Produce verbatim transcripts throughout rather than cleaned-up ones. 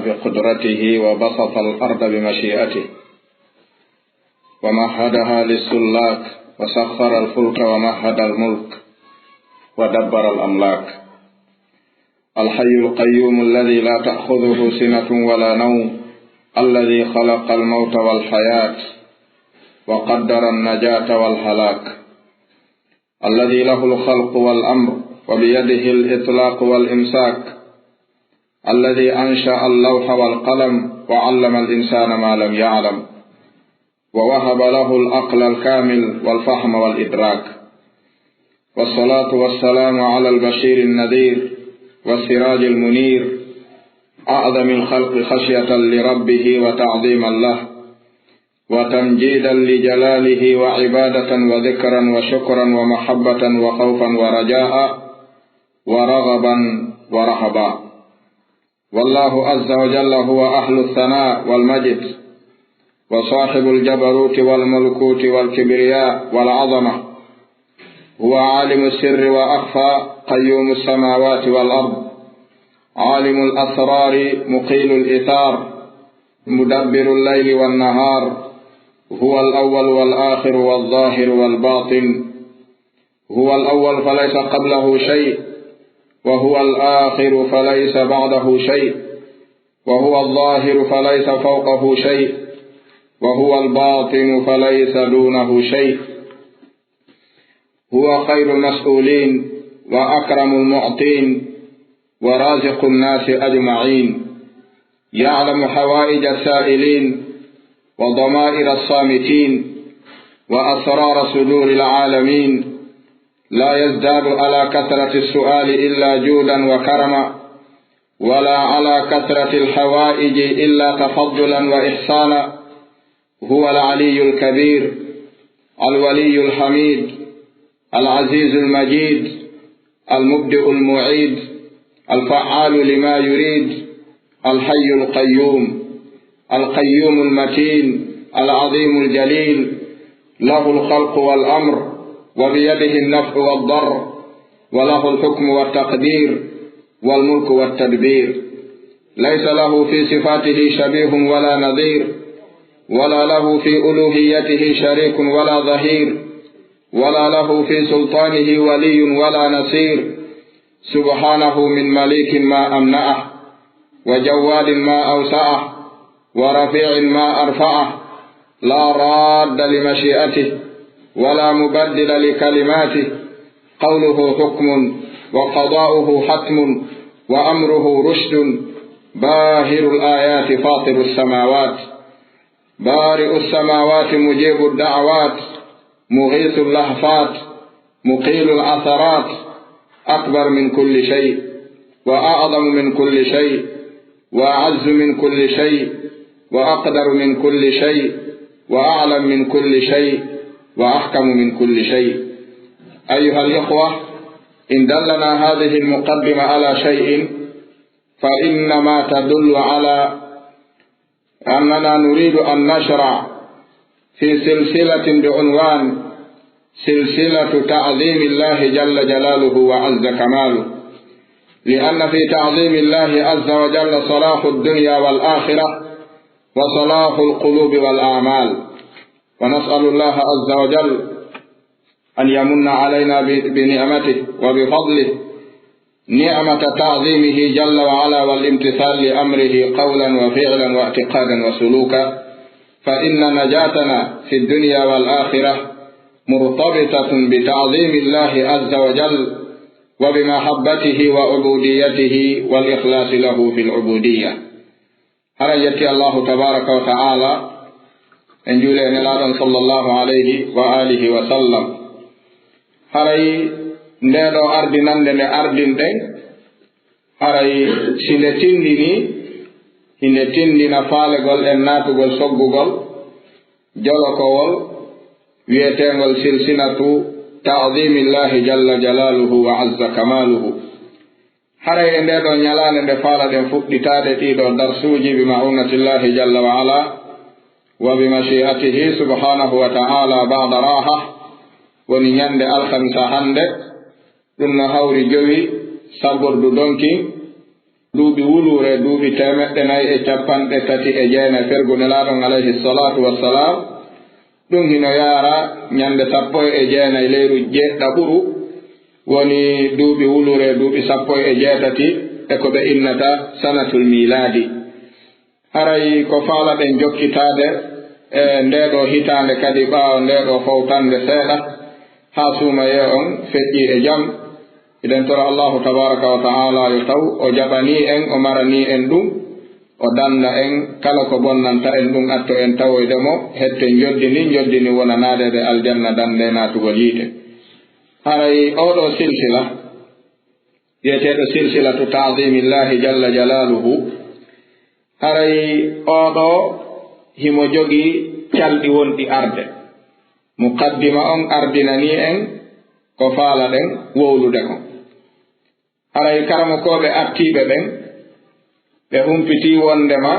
بقدرته وبسط الأرض بمشيئته ومهدها للسلاك وسخر الفلك ومهد الملك ودبر الأملاك. الحي القيوم الذي لا تأخذه سنة ولا نوم، الذي خلق الموت والحياة وقدر النجاة والهلاك، الذي له الخلق والأمر وبيده الإطلاق والإمساك، الذي أنشأ اللوح والقلم وعلم الإنسان ما لم يعلم، ووهب له العقل الكامل والفهم والإدراك. والصلاة والسلام على البشير النذير والسراج المنير، أعظم الخلق خشية لربه وتعظيما له، وتمجيدا لجلاله، وعبادة وذكرا وشكرا ومحبة وخوفا ورجاء ورغبا ورهبا. والله عز وجل هو أهل الثناء والمجد، وصاحب الجبروت والملكوت والكبرياء والعظمة. هو عالم السر وأخفى، قيوم السماوات والأرض، عالم الأسرار، مقيل الإثار، مدبر الليل والنهار. هو الأول والآخر والظاهر والباطن. هو الأول فليس قبله شيء، وهو الآخر فليس بعده شيء، وهو الظاهر فليس فوقه شيء، وهو الباطن فليس دونه شيء. هو خير المسؤولين وأكرم المعطين ورازق الناس أجمعين. يعلم حوائج السائلين وضمائر الصامتين وأسرار صدور العالمين. لا يزداد على كثرة السؤال إلا جودا وكرما، ولا على كثرة الحوائج إلا تفضلا وإحسانا. هو العلي الكبير، الولي الحميد، العزيز المجيد، المبدئ المعيد، الفعال لما يريد، الحي القيوم، القيوم المتين، العظيم الجليل، له الخلق والأمر، وبيده النفع والضر، وله الحكم والتقدير، والملك والتدبير. ليس له في صفاته شبيه ولا نظير، ولا له في ألوهيته شريك ولا ظهير، ولا له في سلطانه ولي ولا نصير. سبحانه من مليك ما أمنعه، وجواد ما أوسعه، ورفيع ما أرفعه. لا راد لمشيئته، ولا مبدل لكلماته. قوله حكم، وقضاؤه حتم، وأمره رشد. باهر الآيات، فاطر السماوات، بارئ السماوات، مجيب الدعوات، مغيث اللهفات، مقيل العثرات، أكبر من كل شيء، وأعظم من كل شيء، وأعز من كل شيء، وأقدر من كل شيء، وأعلم من كل شيء، وأحكم من كل شيء. أيها الإخوة، إن دلنا هذه المقدمة على شيء، فإنما تدل على أننا نريد أن نشرع في سلسلة بعنوان سلسلة تعظيم الله جل جلاله وعز كماله، لأن في تعظيم الله عز وجل صلاح الدنيا والآخرة وصلاح القلوب والأعمال. ونسأل الله عز وجل أن يمن علينا ب-، بنعمته وبفضله، نعمة تعظيمه جل وعلا والامتثال لأمره قولا وفعلا واعتقادا وسلوكا، فإن نجاتنا في الدنيا والآخرة مرتبطة بتعظيم الله عز وجل وبمحبته وعبوديته والإخلاص له في العبودية. Hara yetti Allahu tabaraka wa ta'ala, en juuli e Nelaaɗo on sallallahu alayhi wa alihi wa sallam. Haray ndee ɗoo ardinannde nde ardinɗen, haray si nde tinndinii, hinde tinndina faalegol en naatugol soggugol jolokowol wi'eteengol silsilatu ta'zimillahi jalla jalaaluhu wa azza kamaaluhu. Haray e ndee ɗoo ñalaande nde faalaɗen fuɗɗitaade ɗii ɗoo darsuuji bi ma'unatillahi jalla wa ala wa bi mashi'atihi subhanahu wa ta'ala ba'da raaha, woni ñande alkamisa hannde, ɗum no hawri jowi sabordu donkin, Duuɓi wuluure, duuɓi teemeɗɗe nayi e cappanɗe tati e jeenayi fergu Nelaaɗo on alayhi salaatu wassalaam, ɗum hino yaara ñande sappo e jeenayi leyru jeeɗaɓuru, woni duuɓi wuluure, duuɓi sappo e jeetati e ko ɓe innata sanatul miilaadi. Haray ko faalaɗen jokkitaade e ndee ɗoo hitaande kadi ɓaawo ndee ɗoo fowtannde seeɗa, haa suumayee on feƴƴii e jam. Hiɗen tora Allaahu tabaaraka wa ta'aalaa yo taw o jaɓanii en, o maranii en ɗum, o dannda en kala ko bonnanta en ɗum, atto en tawoyde mo, hetten njoddi ndin, njoddi ndin wona naadeede aljanna, dannde naatugol yiite. Haray oo ɗoo silsila, wi'eteeɗo silsilatu ta'ziimillaahi jalla jalaaluhu, haray oo ɗoo himo jogii calɗi wonɗi arde. Muqaddima on ardinanii en ko faalaɗen wowlude kon. Haray karamokooɓe artiiɓe ɓen, ɓe humpitii wonndema,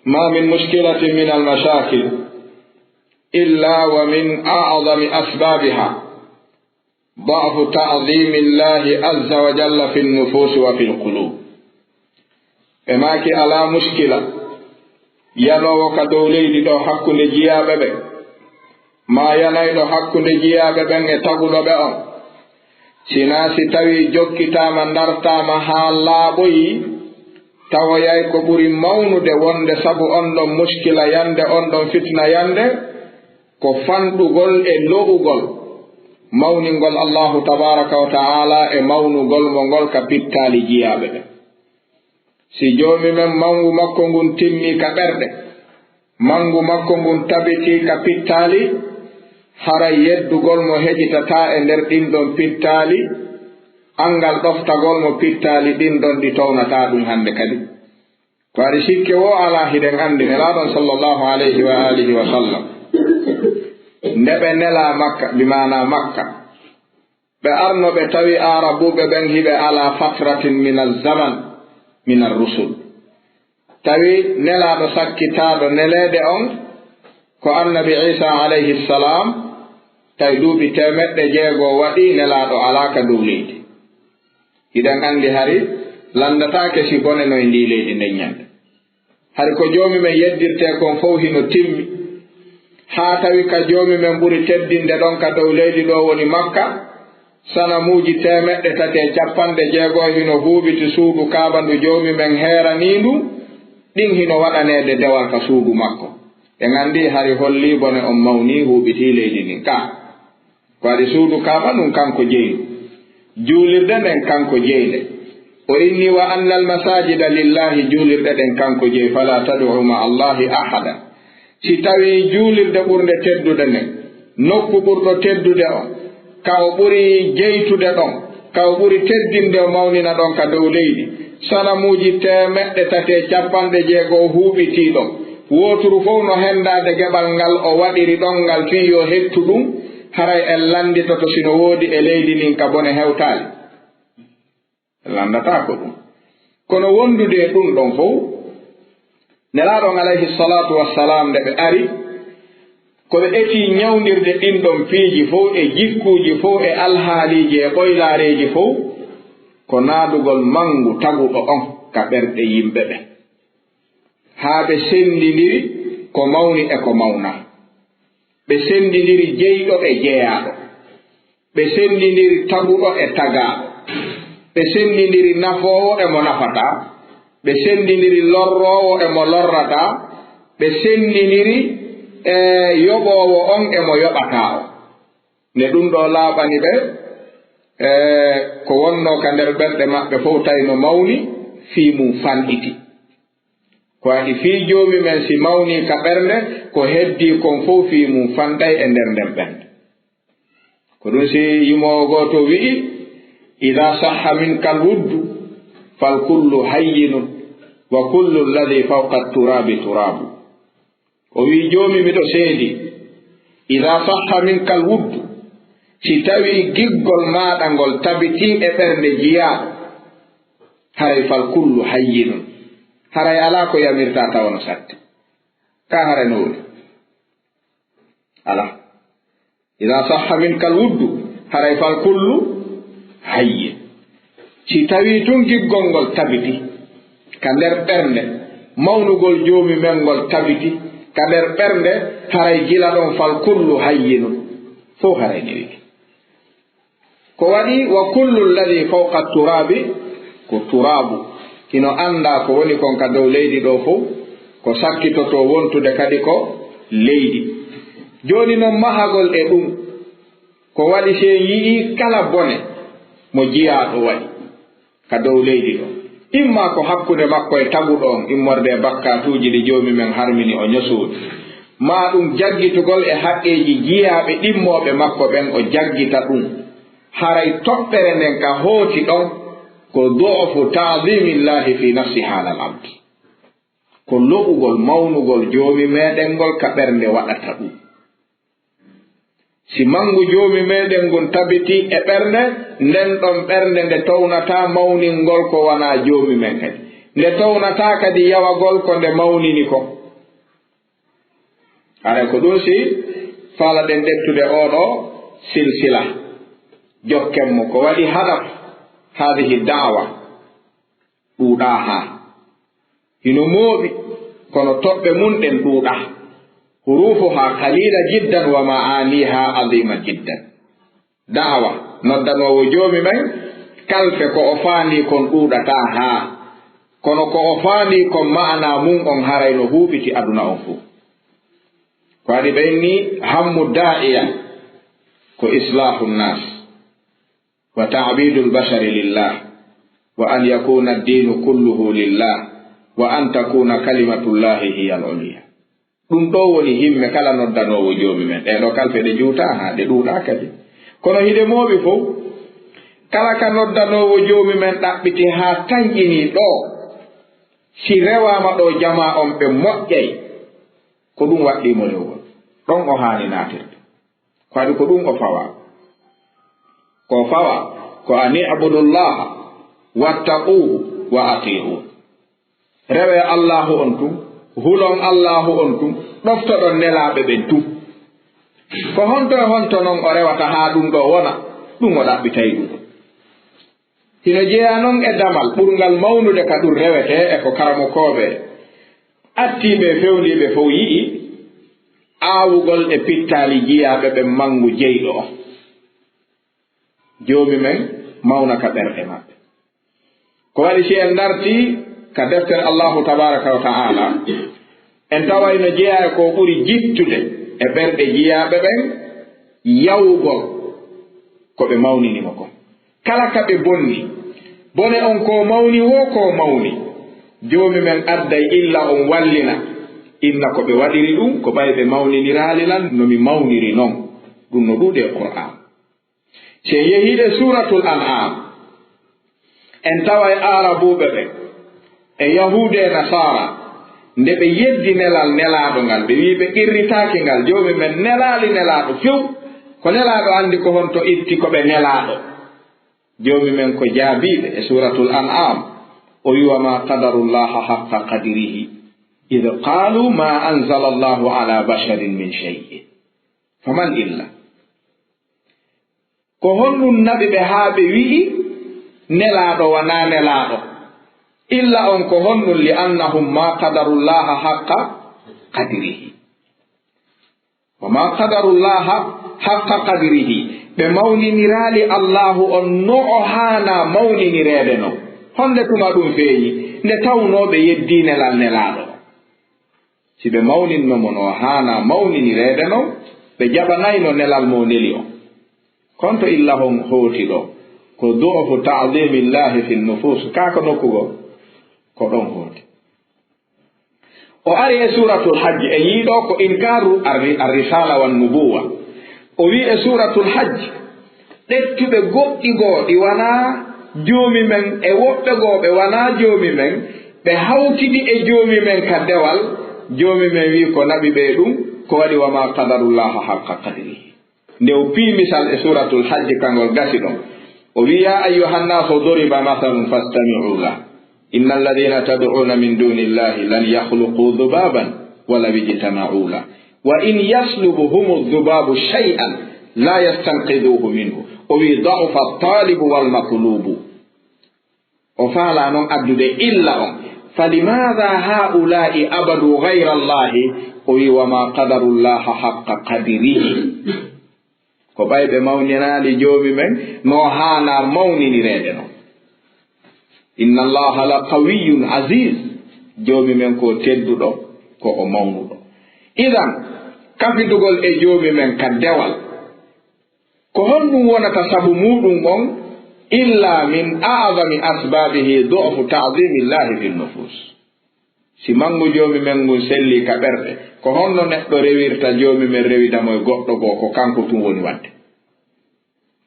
ما من مشكلة من المشاكل إلا ومن أعظم أسبابها ضعف تعظيم الله عز وجل في النفوس وفي القلوب. Ɓe maaki, alaa muskila yanoowo ka dow leydi ɗoo hakkunde jiyaaɓe ɓen, maa yanayɗo hakkunde jiyaaɓe ɓen e taguɗo ɓe on, sinaa si tawii jokkitaama, ndartaama haa laaɓoyi, tawoyay ko ɓuri mawnude wonde sabu on ɗon muskila yande, on ɗon fitna yande, ko fanɗugol e lo'ugol mawningol Allaahu tabaaraka wa ta'aalaa e mawnugol mo ngol ka pittaali jiyaaɓe ɓen. Si Joomi men, mangu makko ngun timmii ka ɓerɗe, mangu makko ngun tabitii ka pittaali, haray yeddugol mo heƴitataa e nder ɗin ɗon pittaali, anngal ɗoftagol mo pittaali ɗin ɗon ɗi townataa ɗum hannde kadi. Ko ari sikke woo alaa, hiɗen anndi Nelaaɗo on sallallahu alayhi wa alihi wa sallam, nde ɓe nelaa Makka, bi maanaa Makka, ɓe arno ɓe tawi Aarabuuɓe ɓen hiɓe alaa fatratin min azzaman min arrusul. Tawi Nelaaɗo sakkitaaɗo neleede on ko Annabi Iisaa alayhi salaam, tawi duuɓi teemeɗɗe jeego waɗi Nelaaɗo alaa ka dow leydi. Hiɗen anndi hari lanndataake si bone no e ndii leydi nden ñande. Hari ko Joomi men yeddirtee kon fow hino timmi, haa tawi ka Joomi men ɓuri teddinde ɗon ka dow leydi ɗoo woni Makka, sanamuuji teemeɗɗe tati e cappanɗe jeego hino huuɓiti suudu Kaaba ndu Joomi men heeraniindu, ɗin hino waɗaneede dewal ka suudu makko. En anndi hari hollii bone on mawnii, huuɓitii leydi ndin ka. Ko ari suudu Kaaba ndun kanko jeyi ndu. Juulirde nden kanko jeyi nde. O inni, "Wa annal masaajida lillaahi", juulirɗe ɗen kanko jeyi, "falaa tad'uu ma'a Allaahi ahadan." Si tawii juulirde ɓurnde teddude nden, nokku ɓurɗo teddude on, ka o ɓuri jeytude ɗon, ka o ɓuri teddinde o mawnina ɗon ka dow leydi, sanamuuji teemeɗɗe tati e cappanɗe jeego o huuɓitii ɗon, wooturu fow no henndaade geɓal ngal o waɗiri ɗon ngal fii yo hettu ɗum, haray en lannditoto si no woodi e leydi ndin ka bone hewtaali. En lanndataako ɗum. Kono wondude e ɗum ɗon fow, Nelaaɗo on alayhi salaatu wassalaam, nde ɓe ari, ko ɓe etii ñawndirde ɗin ɗon piiji fow e jikkuuji fow e alhaaliiji e ɓoylaareeji fow, ko naadugol manngu taguɗo on ka ɓerɗe yimɓe ɓen. Haa ɓe senndindiri ko mawni e ko mawnaa. Ɓe senndindiri jeyɗo e jeyaaɗo. Ɓe senndindiri taguɗo e tagaaɗo. Ɓe senndindiri nafoowo e mo nafataa. Ɓe senndindiri lorroowo e mo lorrataa. Ɓe senndindiri, e, yoɓoowo on e mo yoɓataa on. Nde ɗum ɗoo laaɓani ɓe, e, ko wonnoo ka nder ɓerɗe maɓɓe fow tawi no mawni, fii mum fanɗiti. Ko waɗi fii Joomi men si mawnii ka ɓernde, ko heddii kon fow fii mum fanɗay e nder nden ɓernde. Ko ɗum si yimoowo gooto wi'i, "Idaa sahha minkal wuddu, fal kullu hayyinun, wa kullu alladhi fawqa turaabi turaabu." O wi'i, "Joomi, miɗo seedi, idaa sahha minkal wuddu, si tawii giggol maaɗa ngol tabitii e ɓernde jiyaaɗo, haray fal kullu hayyinun, haray alaa ko yamirtaa tawa no satti." Ka haray no woni? Alaa. Idaa sahha minkal wuddu, haray fal kullu hayyin. Si tawii tun giggol ngol tabiti ka nder ɓernde, mawnugol Joomi men ngol tabiti ka nder ɓernde, haray gila ɗon fal kullu hayyinun, fow haray newike. Ko waɗi, wa kullu alladhi fawqa turaabi ko turaabu. Hino anndaa ko woni kon ka dow leydi ɗoo fow, ko sakkitotoo wontude kadi ko leydi. Jooni non, mahagol e ɗum, ko waɗi si en yi'ii kala bone mo jiyaaɗo waɗi ka dow leydi ɗoo, imma ko hakkunde makko e taguɗo on, immorde e bakkaatuuji ɗi Joomi men harmini o ñosooɗi, maa ɗum jaggitugol e haqqeeji jiyaaɓe ɗimmooɓe makko ɓen, o jaggita ɗum, haray toɓɓere nden ka hooti ɗon ko du'fu ta'zimillahi fi nafsi haalal abdi. Ko lo'ugol mawnugol Joomi meɗen ngol ka ɓernde waɗata ɗum. Si manngu Joomi meɗen ngun tabitii e ɓernde, nden ɗon ɓernde nde townataa mawningol ko wanaa Joomi men kadi. Nde townataa kadi yawagol ko nde mawnini kon. Haray ko ɗum si faalaɗen ƴettude oo ɗoo silsila, jokken mo. Ko waɗi hadaf haadihi da'wa ɗuuɗaa haa. Hino mooɓi, kono toɓɓe mun ɗen ɗuuɗaa. Huruufuhaa qaliila jiddan wa ma'aaniihaa aziima jiddan. Da'wa, noddanoowo Joomi men, kalfe ko o faandii kon ɗuuɗataa haa. Kono ko o faandii kon ma'anaa mun on haray no huuɓiti aduna on fow. Ko waɗi ɓe inni hammu daa'iya ko islaahu nnaas. Wa ta'bidul bashari lillah, wa an yakuna ad-dinu kulluhu lillah, wa an takuna kalimatullahi hiya al-ulya. Ɗum ɗoo woni himme kala noddanoowo Joomi men. Ɗee ɗoo kalfe ɗe juutaa haa ɗe ɗuuɗaa kadi. Kono hiɗe mooɓi fow. Kala ka noddanoowo Joomi men ɗaɓɓiti haa tanƴinii ɗoo, si rewaama ɗoo jamaa on ɓe moƴƴay, ko ɗum waɗɗii mo rewgol. Ɗon o haani naatirde. Ko adi ko ɗum o fawa. Ko fawa ko an i'budullaha wattaquhu wa ati'un. Rewee Allaahu on tun, hulon Allaahu on tun, ɗoftoɗon nelaaɓe ɓen tun. Ko honto e honto non o rewata haa ɗum ɗoo wona? Ɗum o ɗaɓɓitay ɗum. Hino jeyaa non e damal ɓurngal mawnude ka ɗum rewetee e ko karamokooɓe attiiɓe e fewndiiɓe fow yi'i, aawugol e pittaali jiyaaɓe ɓen manngu jeyɗo on. Joomi men mawna ka ɓerɗe maɓɓe. Ko waɗi si en dartii ka deftere Allaahu tabaaraka wa ta'aala, en taway no jeyaa e ko ɓuri jittude e ɓerɗe jiyaaɓe ɓen, yawugol ko ɓe mawnini mo kon. Kala ka ɓe bonni, bone on ko mawni woo ko mawni, Joomi men adday illa on wallina, inna ko ɓe waɗiri ɗum ko ɓay ɓe mawniniraali lan no mi mawniri non. Ɗum no ɗuuɗi e Qur'aan. Si en yehii e Suuratul An'aam, en taway Aarabuuɓe ɓen e Yahuudu e Nasaara, nde ɓe yeddi nelal Nelaaɗo ngal, ɓe wi'i ɓe qirritaaki ngal, Joomi men nelaali Nelaaɗo few. Ko Nelaaɗo anndi ko honto itti ko ɓe nelaaɗo. Joomi men ko jaabii ɓe e Suuratul An'aam, o wi'i, "Wa maa qadarullaaha haqqa qadrihi, idh qaaluu maa anzalallaahu alaa basharin min shay'in." Faman illa. Ko honɗum naɓi ɓe haa ɓe wi'i nelaaɗo wanaa nelaaɗo? Illa on ko honɗum? Li annahum maa qadarullaaha haqqa qadrihi. Wa maa qadarullaaha haqqa qadrihi. Ɓe mawniniraali Allaahu on no o haanaa mawninireede non. Honde tuma ɗum feeñi? Nde tawnoo ɓe yeddii nelal nelaaɗo. Si ɓe mawninno mo no haanaa mawninireede non, ɓe jaɓanayno nelal mo neli on. Konto illa hon hooti ɗo? Ko du'fu ta'zimillahi fi nufus, kaa ko nokkugol? Ko ɗon hooti. O ari e Suuratul Hajj, en yii ɗo ko inkaaru arri-, arrisala wan nubuwa. O wi'i e Suuratul Hajj, ƴettuɓe goɗɗi goo ɗi wanaa Joomi men, e woɓɓe goo ɓe wanaa Joomi men, ɓe hawtidi e Joomi men ka dewal, Joomi men wi'i ko naɓi ɓe ɗum, ko waɗi wa maa qadarullaaha haqqa qadrihi. Nde o pii misal e Suuratul Hajj, kangol gasi ɗon. O wi'i, "Yaa ayyuhan naasu duriba masalun fastami'u lah. Inna alladhina tad'una min dunillahi lan yakhluqu dhubaban walaw ijtama'u lah. Wa in yaslubuhumu dhubabu shay'an la yastanqidhuhu minhu." O wi'i, "Da'ufa at-talibu wal matlubu." O faalaa noon addude illa on. Falimaada haa'ulaa'i abadu gayra Allaahi? O wi'i, wa maa qadarullaaha haqqa qadrihi. Ko ɓay ɓe mawninaali Joomi men no haanaa mawninireede non. Inna Allaaha la qawiyyun aziz. Joomi men ko tedduɗo, ko o mawnuɗo. Idan, kafidugol e Joomi men ka dewal, ko honɗum wonata sabu muuɗum on? Illa min a'zami asbaabihi du'fu ta'zimillahi fi nufus. Si manngu Joomi men ngun sellii ka ɓerɗe, ko honno neɗɗo rewirta Joomi men rewida mo e goɗɗo goo, ko kanko tun woni waɗde?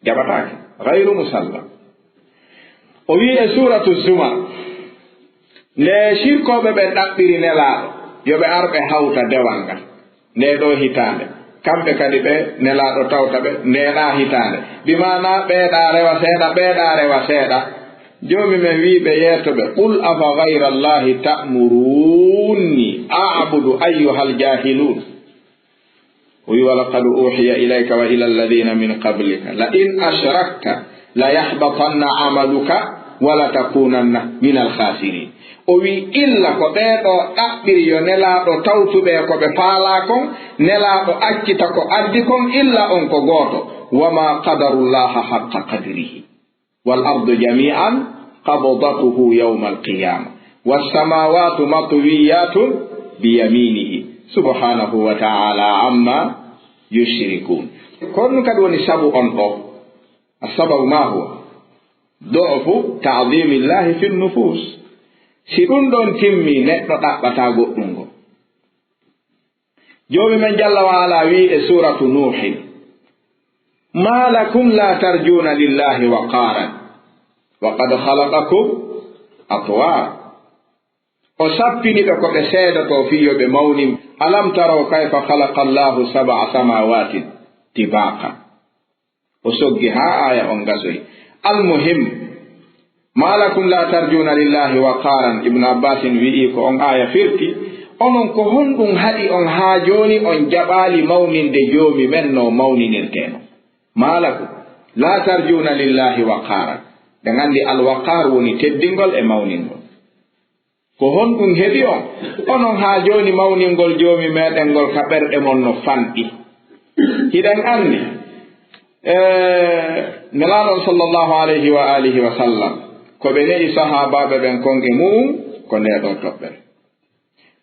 Jaɓataake. Gayru musallam. O wi'i e Suuratu Zumar, nde sirkooɓe ɓen ɗaɓɓiri Nelaaɗo yo ɓe ar ɓe hawta dewal ngal, ndee ɗoo hitaande, kamɓe kadi ɓe Nelaaɗo tawta ɓe ndee ɗaa hitaande, bi maanaa ɓee ɗaa rewa seeɗa, ɓee ɗaa rewa seeɗa. Joomi men wi'i ɓe, yeeto ɓe, qul afa gayra Allaahi ta'muruunni a'budu ayyuhal jaahiluun. O wi'i, wa laqad uuhiya ilayka wa ila alladhiina min qablika la in ashrakta la yahbatanna amaluka wa la takuunanna minal khaasiriin. O wi'i, illa ko ɓee ɗoo ɗaɓɓiri yo Nelaaɗo tawtu ɓe ko ɓe faalaa kon, Nelaaɗo accita ko addi kon, illa on ko gooto, wa maa qadarullaaha haqqa qadrihi. Wal ardu jamii'an qabdatuhu yawmal qiyaama, was samaawaatu matwiyaatun bi yamiinihi, subhaanahu wa ta'aalaa ammaa yushrikuun. Ko ɗum kadi woni sabu on ɗoo. As-sababu maa huwa? Du'fu ta'ziimillaahi fin nufuus. Si ɗum ɗon timmii, neɗɗo ɗaɓɓataa goɗɗum ngoo. Joomi men Jalla wa Ala wi'i e Suuratu Nuuhin, maa lakum laa tarjuuna lillaahi waqaaran wa qad khalaqakum atwaara. O sappini ɓe ko ɓe seedotoo fii yo ɓe mawnin. Alam taraw kayfa khalaqa Allaahu sab'a samaawaatin tibaaqan. O soggi haa aaya on gasoyi. Almuhim, maa lakum laa tarjuuna lillaahi waqaaran, Ibnu Abbaasin wi'i ko on aaya firti, onon ko honɗum haɗi on haa jooni on jaɓaali mawninde Joomi men no mawninirtee non? Maa lakum laa tarjuuna lillaahi waqaaran. Ɓe nganndi alwaqaar woni teddingol e mawningol. Ko honɗum heɓi on, onon haa jooni mawningol Joomi meɗen ngol ka ɓerɗe mon no fanɗi? Hiɗen anndi, e, Nelaaɗo on sallallahu alayhi wa alihi wa sallam, ko ɓe ne'i sahaabaaɓe ɓen kon e mu'un, ko ndee ɗoo toɓɓere.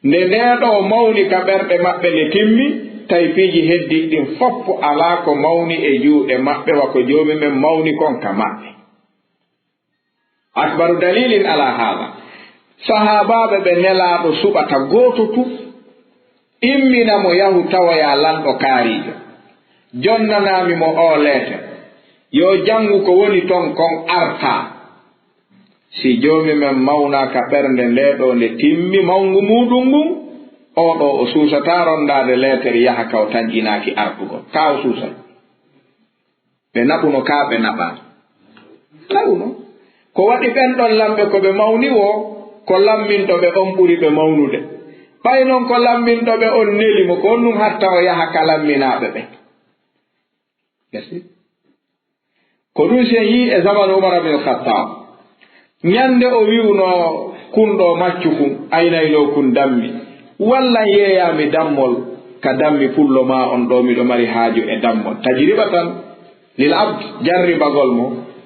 Nde ndee ɗoo mawni ka ɓerɗe maɓɓe nde timmi, tawi piiji heddiiɗi ɗin fof alaa ko mawni e juuɗe maɓɓe, wa ko Joomi men mawni kon ka maɓɓe. Akbaru dalilin ala haada, sahaabaaɓe ɓe Nelaaɗo suɓata gooto tun, immina mo yahu tawoya lanɗo kaariijo, jonnanaa mi mo oo leeter, yo janngu ko woni ton kon arta. Si Joomi men mawnaa ka ɓernde ndee ɗoo nde timmi mawngu muuɗum ngun, oo ɗoo o suusataa ronndaade leeter yaha ka o tanƴinaaki artugol, kaa o suusay? Ɓe naɓuno kaa ɓe naɓaano? Naɓuno. Ko waɗi ɓen ɗon lamɓe ko ɓe mawni woo, ko lamminɗo ɓe on ɓuri ɓe mawnude. Ɓay non ko lamminɗo ɓe on neli mo, ko honɗum hatta o yaha ka lamminaaɓe ɓen? Gasi. Ko ɗum si en yii e zamanu Umar bin Khattab. Ñande o wi'uno kun ɗoo maccu kun, aynaynoo kun dammi, wallan yeeyaa mi dammol ka dammi pullo maa on ɗoo, miɗo mari haaju e dammol. Tajribatan lil abd, jarribagol mo.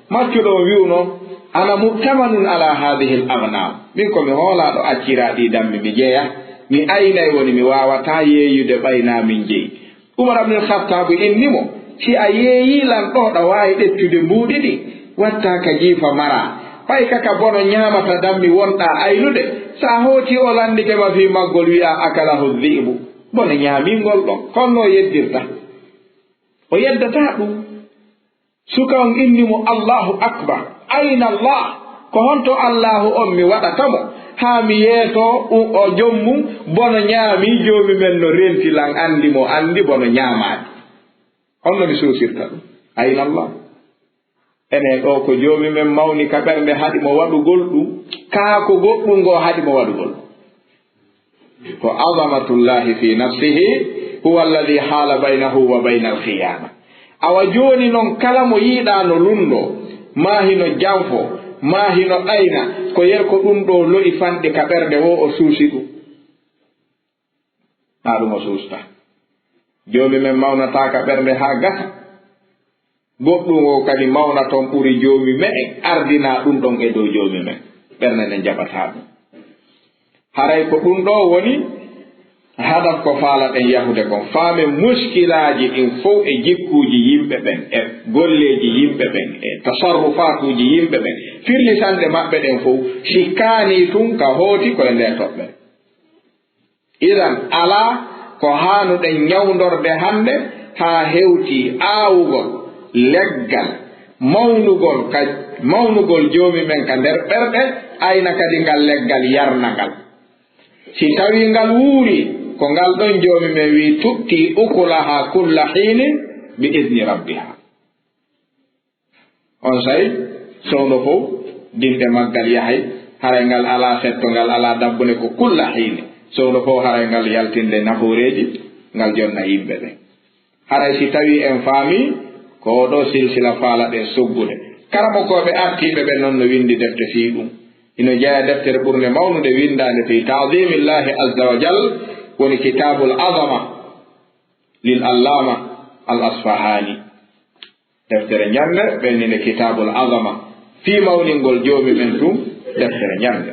Maccuɗo on wi'uno, ana mu'tamanun ala hadhihi al aghnam. Min ko mi hoolaaɗo accira ɗii dammi mi jeya. Mi aynay woni mi waawataa yeeyude ɓay naa min jeyi. Umar ibn al-Khattab inni mo, si a yeeyii lan ɗoo, ɗa waawi ƴettude mbuuɗi ɗin, wattaa ka jiifa maraa. Ɓay ka ka bono ñaamata dammi wonɗaa aynude, si a hootii o lanndike ma fii maggol, wi'aa, akalahu dhi'bu, bono ñaamii ngol ɗon. Ko honno o yeddirta? O yeddataa ɗum. Suka on inni mo, Allahu akbar, ayna Allah? Ko honto Allahu on mi waɗata mo, haa mi yeetoo o jom mum, bono ñaamii Joomi men no renti lan, anndi mo, anndi bono ñaamaani. Honno mi suusirta ɗum? Ayna Allah? Enen ɗoo ko Joomi men mawni ka ɓernde haɗi mo waɗugol ɗum, kaa ko goɗɗum ngoo haɗi mo waɗugol ɗum? Ko azamatullahi fi nafsihi, huwa alladhi haala baynahu wa bayna al-khiyaana. Awa jooni non, kala mo yiiɗaa no lunndoo, maa hino janfoo, Maa hino ɗayna, ko yer ko ɗun ɗoo lo'i fanɗi ka ɓerɗe woo, o suusi ɗun. Naa ɗun o suusata. Joomi men mawnataa ka ɓernde haa gasa. Goɗɗun woo kadi mawna ton ɓuri Joomi me'en, ardinaa ɗun ɗon e dow Joomi men. Ɓernde nden jaɓataa ɗun. Haray ko ɗun ɗoo woni hadaf ko faalaɗen yahude kon. Faamen muskilaaji ɗin fow e jikkuuji yimɓe ɓen, e golleeji yimɓe ɓen, e tasarrufaatuuji yimɓe ɓen, firlisande maɓɓe ɗen fow, si kaanii tun ka hooti ko e ndee toɓɓere. Idan, alaa ko haanuɗen ñawndorde hannde haa hewtii aawugol leggal mawnugol ka, mawnugol Joomi men ka nder ɓerɗe, ayna kadi ngal leggal yarna ngal. Si tawii ngal wuurii, ko ngal ɗon Joomi men wi'i, "Tu'tii ukulahaa kulla hiinin bi idni rabbihaa." Onsay, sowndo fow, dinɗe maggal yahay, haray ngal alaa setto, ngal alaa dabbunde, ko kulla hiini. Sowndo fow, haray ngal yaltinde nafooreeji, ngal jonna yimɓe ɓen. Haray si tawii en faamii, ko oo ɗoo silsila faalaɗen soggude. Karamokooɓe artiiɓe ɓen non no winndi defte fii ɗun. Hino jeyaa deftere ɓurnde mawnude winndaande fii ta'zimillaahi azza wa jal, woni Kitaabul Azama lil Allaama al Asfahaani. Deftere ñannde, ɓe inni nde Kitaabul Azama, fii mawningol Joomi men tun, deftere ñannde.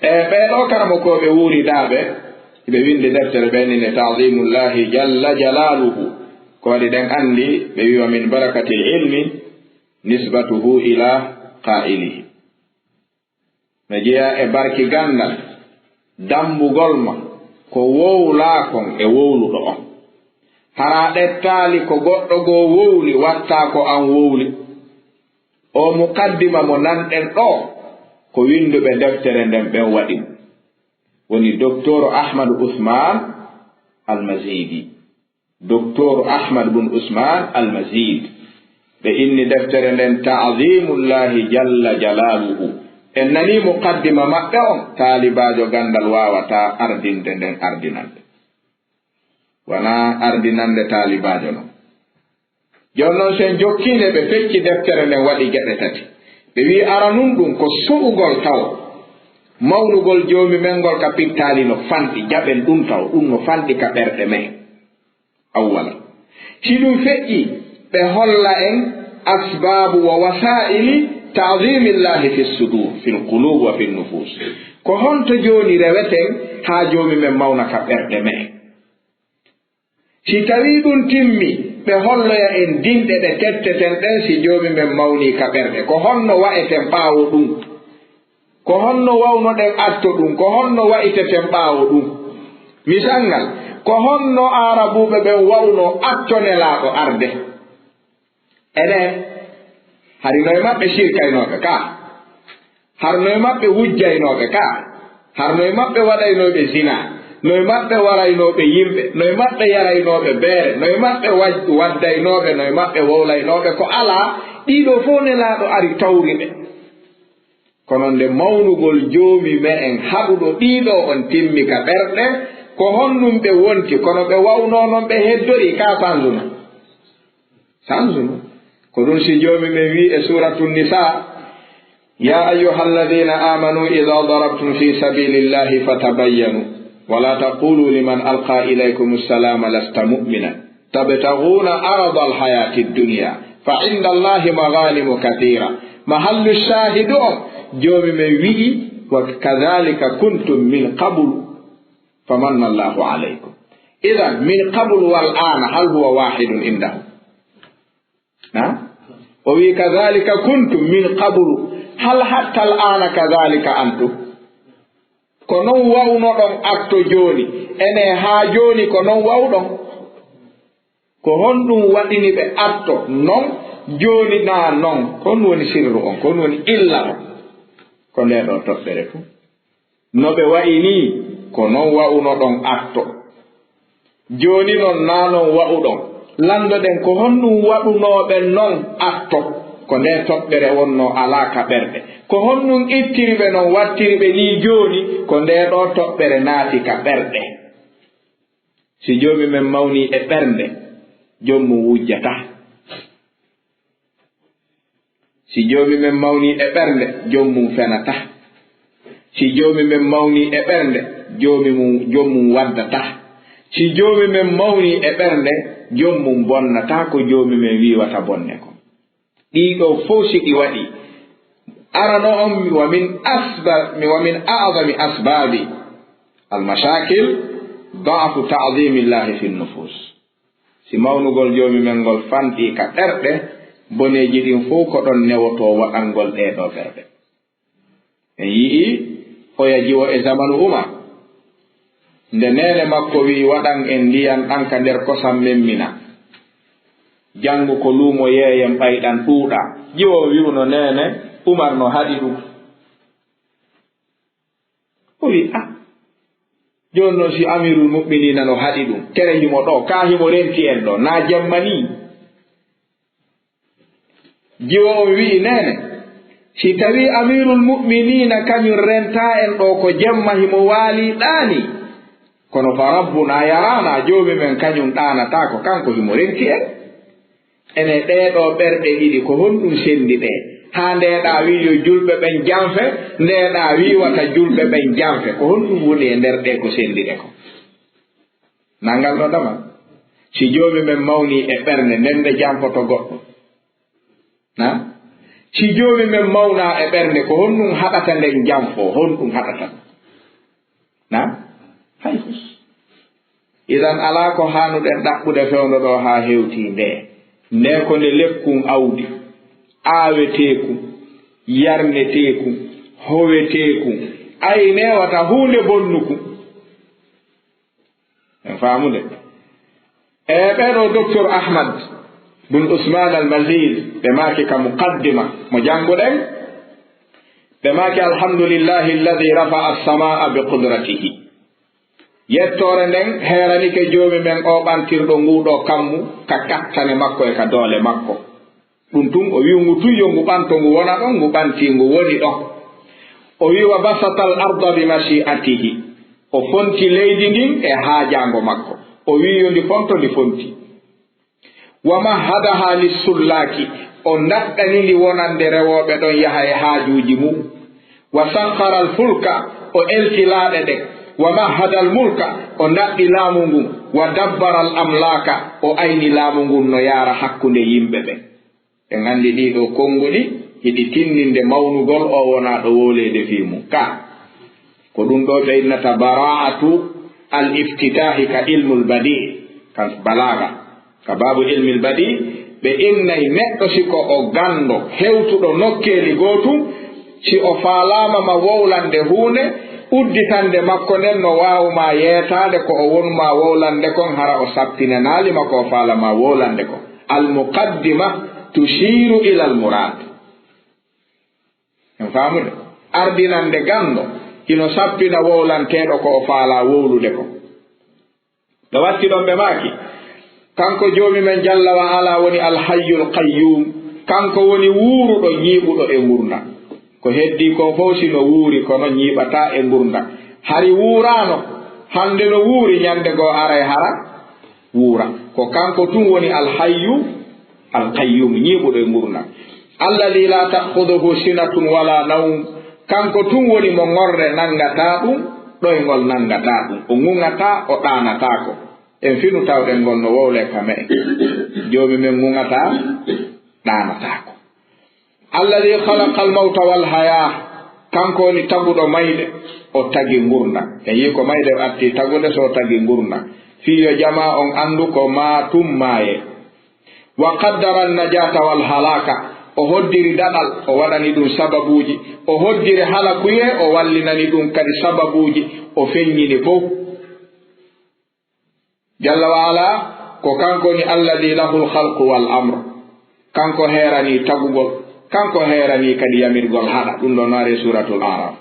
E ɓee ɗoo karamokooɓe wuuridaaɓe, ɓe winndi deftere, ɓe inni nde Ta'zimullahi Jalla Jalaaluhu. Ko waɗi ɗen anndi, ɓe wi'i, "Wa min barakatil ilmi nisbatuhu ila qaa'ilihi." No jeyaa e barki ganndal, dammbugol ma ko wowlaa kon e wowluɗo on. Hara ɗettaali ko goɗɗo goo wowli, wattaa ko an wowli. Oo muqaddima mo nanɗen ɗoo, ko winnduɓe deftere nden ɓen waɗi mo. Woni Doktor Ahmadu Usmaan Almasiidi. Doktor Ahmad bun Usmaan Almasiid. Ɓe inni deftere nden Ta'zimullahi Jalla Jalaaluhu. En nanii muqaddima maɓɓe on, taalibaajo ganndal waawataa ardinde nden ardinande. Wanaa ardinande taalibaajo non. Jooni non, si en jokkii nde, ɓe fecci deftere nden waɗi geɓe tati. Ɓe wi'i aranun ɗun ko suɓugol tawo. Mawnugol Joomi men ngol ka pittaali no fanɗi, jaɓen ɗun tawo, ɗun no fanɗi ka ɓerɗe men. Awwalan. Si ɗun feƴƴii, ɓe holla en asbaabu wa wasaa'ili ta'zimillahi fi sudur, fil qulub wa fin nufus. Ko honto jooni reweten haa Joomi men mawna ka ɓerɗe men? Si tawii ɗun timmii, ɓe holloya en dinɗe ɗe tetteten ɗen si Joomi men mawnii ka ɓerɗe. Ko honno wa'eten ɓaawo ɗun? Ko honno wawnoɗen atto ɗun? Ko honno wa'iteten ɓaawo ɗun? Misal ngal, ko honno Aarabuuɓe ɓen wawnoo atto Nelaaɗo arde? Enen, hari no e maɓɓe sirkaynooɓe ka? Har no e maɓɓe wujjaynooɓe ka? Har no e maɓɓe waɗaynooɓe zina? No e maɓɓe waraynooɓe yimɓe? No e maɓɓe yaraynooɓe beere? No e maɓɓe waj-, waddaynooɓe? No e maɓɓe wowlaynooɓe ko alaa? Ɗii ɗoo fow Nelaaɗo ari tawri ɓe. Kono nde mawnugol Joomi me'en haɗuɗo ɗii ɗoo on timmi ka ɓerɗe, ko honɗun ɓe wonti? Kono ɓe wawnoo non ɓe heddorii ka sanjuna? Sanjunu. Ko ɗun si Joomi men wi'i e Suuratu Nisaa, "Yaa ayyuhalladhiina aamanuu idhaa darabtum fii sabiilillaahi fatabayyanuu, wa laa taquuluu liman alqaa ilaykumus salaama lasta mu'minan, tabtaghuuna aradal hayaatid dunyaa, fa indallaahi maghaanimu kathiiraa." Mahallu shaahidu on, Joomi men wi'i, "Wa kadhaalika kuntum min qablu, famannallaahu alaykum." Idhan, min qablu wal aana, hal huwa waahidun indahum? Ha? O wi'i, "Kadhalika kuntum min qablu, hal hatta al-aana kadhalika antum?" Ko non wawnoɗon atto jooni, enen haa jooni ko non wawɗon? Ko honɗun waɗini ɓe atto non, jooni naa non? Ko honɗun woni sirru on? Ko honɗun woni illa on? Ko ndee ɗoo toɓɓere fu. No ɓe wa'i nii, ko non wa'unoɗon atto. Jooni non, naa non wa'uɗon. Lanndoɗen, ko honɗun waɗunooɓe non atto? Ko ndee toɓɓere wonnoo alaa ka ɓerɗe. Ko honɗun ittiri ɓe non, wattiri ɓe nii jooni? Ko ndee ɗoo toɓɓere naati ka ɓerɗe. Si Joomi men mawnii e ɓernde, jom mum wujjataa. Si joomi men mawnii e ɓernde, joom mum fenataa. Si joomi men mawnii e ɓernde, joomi mum, joom mum waddataa. Si joomi men mawnii e ɓernde, joom mum bonnataa ko joomi men wiiwata bonne kon. Ɗii ɗoo fow si ɗi waɗii, arano on, wa min asba-, wa min a'zami asbaabi al-mashaakil da'fu ta'ziimillahi fi nufus. Si mawnugol joomi men ngol fanɗii ka ɓerɗe, boneeji ɗin fow ko ɗon newotoo waɗangol ɗee ɗoo ɓerɗe. En yi'ii oya jiwo e zamanu Umar. Nde neene makko wi'i, "Waɗan en ndiyan ɗan ka nder kosam men minen. Janngu ko luumo yeeyen ɓay ɗan ɗuuɗaa." Jiwo on wi'uno neene Umar no haɗi ɗun. O wi'i, "Ah, jooni non si Amiirul Mu'miniina no haɗi ɗun, tere himo ɗoo, kaa himo renti en ɗoo, naa jemma nii?" Jiwo on wi'i, "Neene, si tawii Amiirul Mu'miniina kañun rentaa en ɗoo ko jemma himo waalii ɗaanii, kono fa Rabbunaa yaraanaa, joomi men kañun ɗaanataako, kanko himo renti en. Ene ɗee ɗoo ɓerɗe ɗiɗi, ko honɗun senndi ɗe? Haa ndeeɗaa wi'i yo julɓe ɓen janfe, ndeeɗaa wi'i wata julɓe ɓen janfe. Ko honɗun woni e nder ɗee ko senndi ɗe kon?" Nanngal no dama. Si joomi men mawnii e ɓernde, nden nde janfoto goɗɗo? Na? Si joomi men mawnaa e ɓernde, ko honɗun haɗata nden janfoo? Honɗun haɗata? Na? Hay fus. Idan alaa ko haanuɗen ɗaɓɓude fewndo ɗoo haa hewtii ndee. Ndee ko nde lekkun awdi, aaweteekun, yarneteekun, howeteekun. Ay newata huunde bonnukun. En faamude. E ɓee ɗoo, Doktor Ahmad bun Usman al-Mazid, ɓe maaki ka muqaddima mo jannguɗen, ɓe maaki, "Alhamdulillahi alladhi rafa'a as-samaa'a bi qudratihi." Yettoore nden heeranike Joomi men, o ɓantirɗo nguu ɗoo kammu ka kattane makko e ka doole makko. Ɗun tun, o wi'u ngu tun yo ngu ɓanto, ngu wona ɗon, ngu ɓantii, ngu woni ɗon. O wi'i, "Wa basatal arda bi mashi'atihi." O fonti leydi ndin e haajaango makko. O wi'i yo ndi fonto, ndi fonti. "Wa mahhadaha lissullaaki." O ndaɗɗani ndi wonande rewooɓe ɗon yaha e haajuuji mum. "Wa sakhkhara al fulka." O elti laaɗe ɗen. "Wa mahhadal mulka." O ndaɗɗi laamu ngun. "Wa dabbaral amlaaka." O ayni laamu ngun no yaara hakkunde yimɓe ɓen. En anndi ɗii ɗoo konnguɗi hiɗi tinninde mawnugol oo wonaaɗo wowleede fii mun. Ka, ko ɗun ɗoo ɓe innata bara'atu al-iftitaahi ka ilmul badi', ka balaaga, ka baabu ilmil badi', ɓe innay neɗɗo si ko o ganndo, hewtuɗo nokkeeli gootun, si o faalaama ma wowlande huunde, udditande makko nden no waawu ma yeetaade ko o wonu ma wowlande kon, hara o sappinanaali ma ko o faala ma wowlande kon. Al-muqaddima tushiru ila al-murad. En faamude? Ardinande ganndo hino sappina wowlanteeɗo ko o faalaa wowlude kon. Ɓe watti ɗon ɓe maaki, kanko Joomi men Jalla wa Ala woni Al Hayyul Qayyum, kanko woni wuuruɗo, ñiiɓuɗo e ngurndan. Ko heddii kon fow si no wuuri, kono ñiiɓataa e ngurndan. Hari wuuraano, hannde no wuuri, ñande goo aray hara wuura. Ko kanko tun woni Al Hayyu Al Qayyum, ñiiɓuɗo e ngurndan. Alladhi la ta'khudhuhu sinatun wala nawm, kanko tun woni mo ŋorre nanngataa ɗun, ɗoyngol nanngataa ɗun. O ŋuŋataa, o ɗaanataako. En finu tawɗen ngol no wowlee ka me'en. Joomi men ŋuŋataa, ɗaanataako. Alladhi khalaqal mawta wal hayaa, kanko woni taguɗo mayde, o tagi ngurndan. En yi'i ko mayde o arti tagude, so o tagi ngurndan. Fii yo jamaa on anndu ko maa tun maayee. Wa qaddara an-najaata wal halaaka, o hoddiri daɗal, o waɗani ɗun sababuuji, o hoddiri halakuyee, o wallinani ɗun kadi sababuuji, o feññini fow. Jalla wa Ala, ko kanko woni alladhi lahul khalqu wal amr, kanko heeranii tagugol, kanko heeranii kadi yamirgol haɗa, ɗun ɗon no ari e Suuratul A'raaf.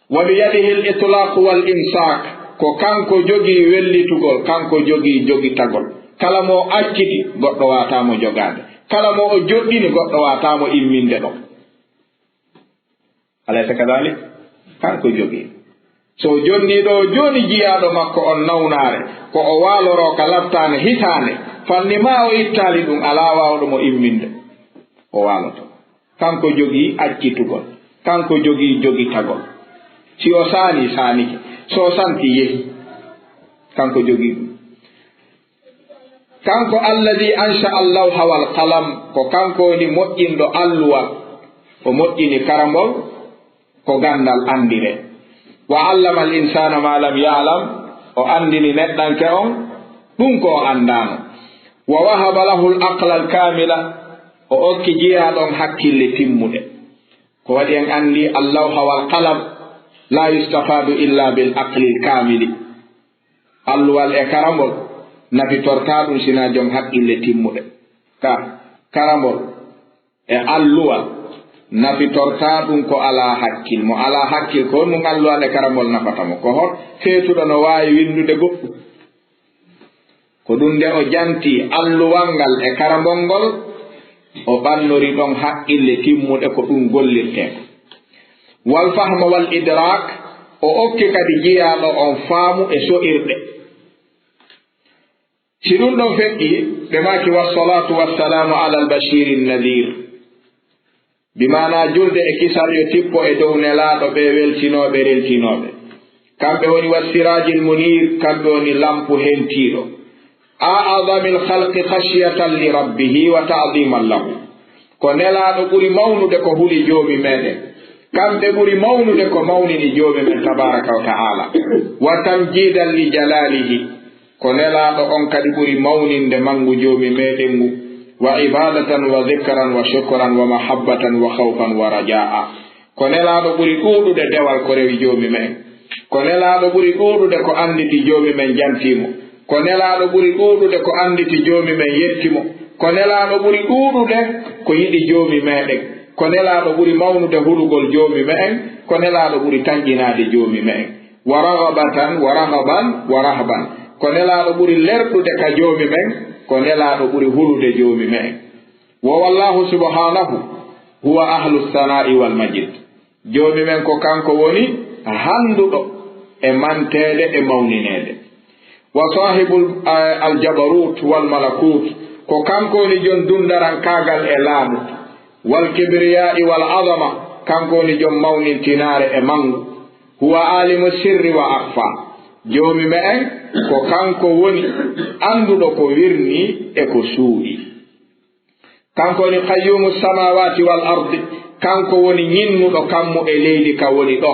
Wa biyadihil itlaaqu wal imsaak, ko kanko jogii wellitugol, kanko jogii jogitagol. Kala mo o acciti, goɗɗo waawataa mo jogaade. Kala mo o joɗɗini, goɗɗo waawataa mo imminde ɗon. Alaysa kadalik? Kanko jogii. So o jonnii ɗoo jooni jiyaaɗo makko on nawnaare, ko o waaloroo ka lattanɗe hitaande, fanni maa o ittaali ɗun, alaa waawɗo mo imminde. O waaloto. Kanko jogii accitugol. Kanko jogii jogitagol. Si o saanii, saanike. So o santii, yehi. Kanko jogii ɗum. Kanko alladhi ansha al-lawha wal qalam, ko kanko woni moƴƴinɗo alluwa, o moƴƴini karambol, ko ganndal anndiree. Wa allama al-insana ma lam ya'lam, o anndini neɗɗanke on ɗum ko o anndaano. Wa wahaba lahu al-aqla al-kamila, o okki jiyaaɗo on hakkille timmuɗe. Ko waɗi en anndi al-lawha wal qalam la yustafadu illa bil aqli al-kamili. Alluwal e karambol nafitortaa ɗum sinaa jom hakkille timmuɗe. Ka karambol e alluwal nafitortaa ɗum ko alaa hakkil. Mo alaa hakkil, ko honɗum alluwal e karambol nafata mo? Ko hon feetuɗo no waawi winndude goɗɗum? Ko ɗum nde o janti alluwal ngal e karambol ngol, o ɓannori ɗon haqqille timmuɗe ko ɗum gollirtee. Wal fahma wal idrak, o okki kadi jiyaaɗo on faamu e so'irɗe. Si ɗum ɗon feƴƴi, ɓe maaki: "Wassalatu wassalamu ala al-bashiri nadhir." Bi maanaa julde e kisal yo tippo e dow nelaaɗo ɓe weltinooɓe rentinooɓe. Kamɓe woni wa siraajil muniir, kamɓe woni lampu hentiiɗo. A adamil khalqi khashyatan li rabbihi wa ta'diman lahu. Ko nelaaɗo ɓuri mawnude ko huli Joomi meɗen. Kamɓe ɓuri mawnude ko mawnini Joomi men tabaaraka wa ta'ala. Wa tamjidan li jalaalihi. Ko nelaaɗo on kadi ɓuri mawninde manngu Joomi meɗen ngu, wa ibadatan wa dhikran wa shukran wa mahabbatan wa khawfan wa rajaa. Ko nelaaɗo ɓuri ɗuuɗude dewal ko rewi Joomi me'en. Ko nelaaɗo ɓuri ɗuuɗude ko annditi Joomi men jantii mo. Ko nelaaɗo ɓuri ɗuuɗude ko annditi Joomi men yetti mo. Ko nelaaɗo ɓuri ɗuuɗude ko yiɗi Joomi meɗen. Ko nelaaɗo ɓuri mawnude hulugol Joomi me'en. Ko nelaaɗo ɓuri tanƴinaade Joomi me'en. Wa raghabatan wa raghaban wa rahban. Ko nelaaɗo ɓuri lerɗude ka Joomi men, ko nelaaɗo ɓuri hulude Joomi me'en. Wo Allahu subhanahu huwa ahlu sana'i wal majid. Joomi men ko kanko woni hannduɗo e manteede e mawnineede. Wa sahibul, eh, al jabarut wal malakut, ko kanko woni jon dundarankaagal e laamu. Wal kibriya'i wal azama, kanko woni jon mawnintinaare e manngu. Huwa alimu sirri wa akhfa. Joomi me'en ko kanko woni annduɗo ko wirnii e ko suuɗii. Kanko woni qayyumu samawati wal ardi. Kanko woni ñinnuɗo kammu e leydi ka woni ɗo.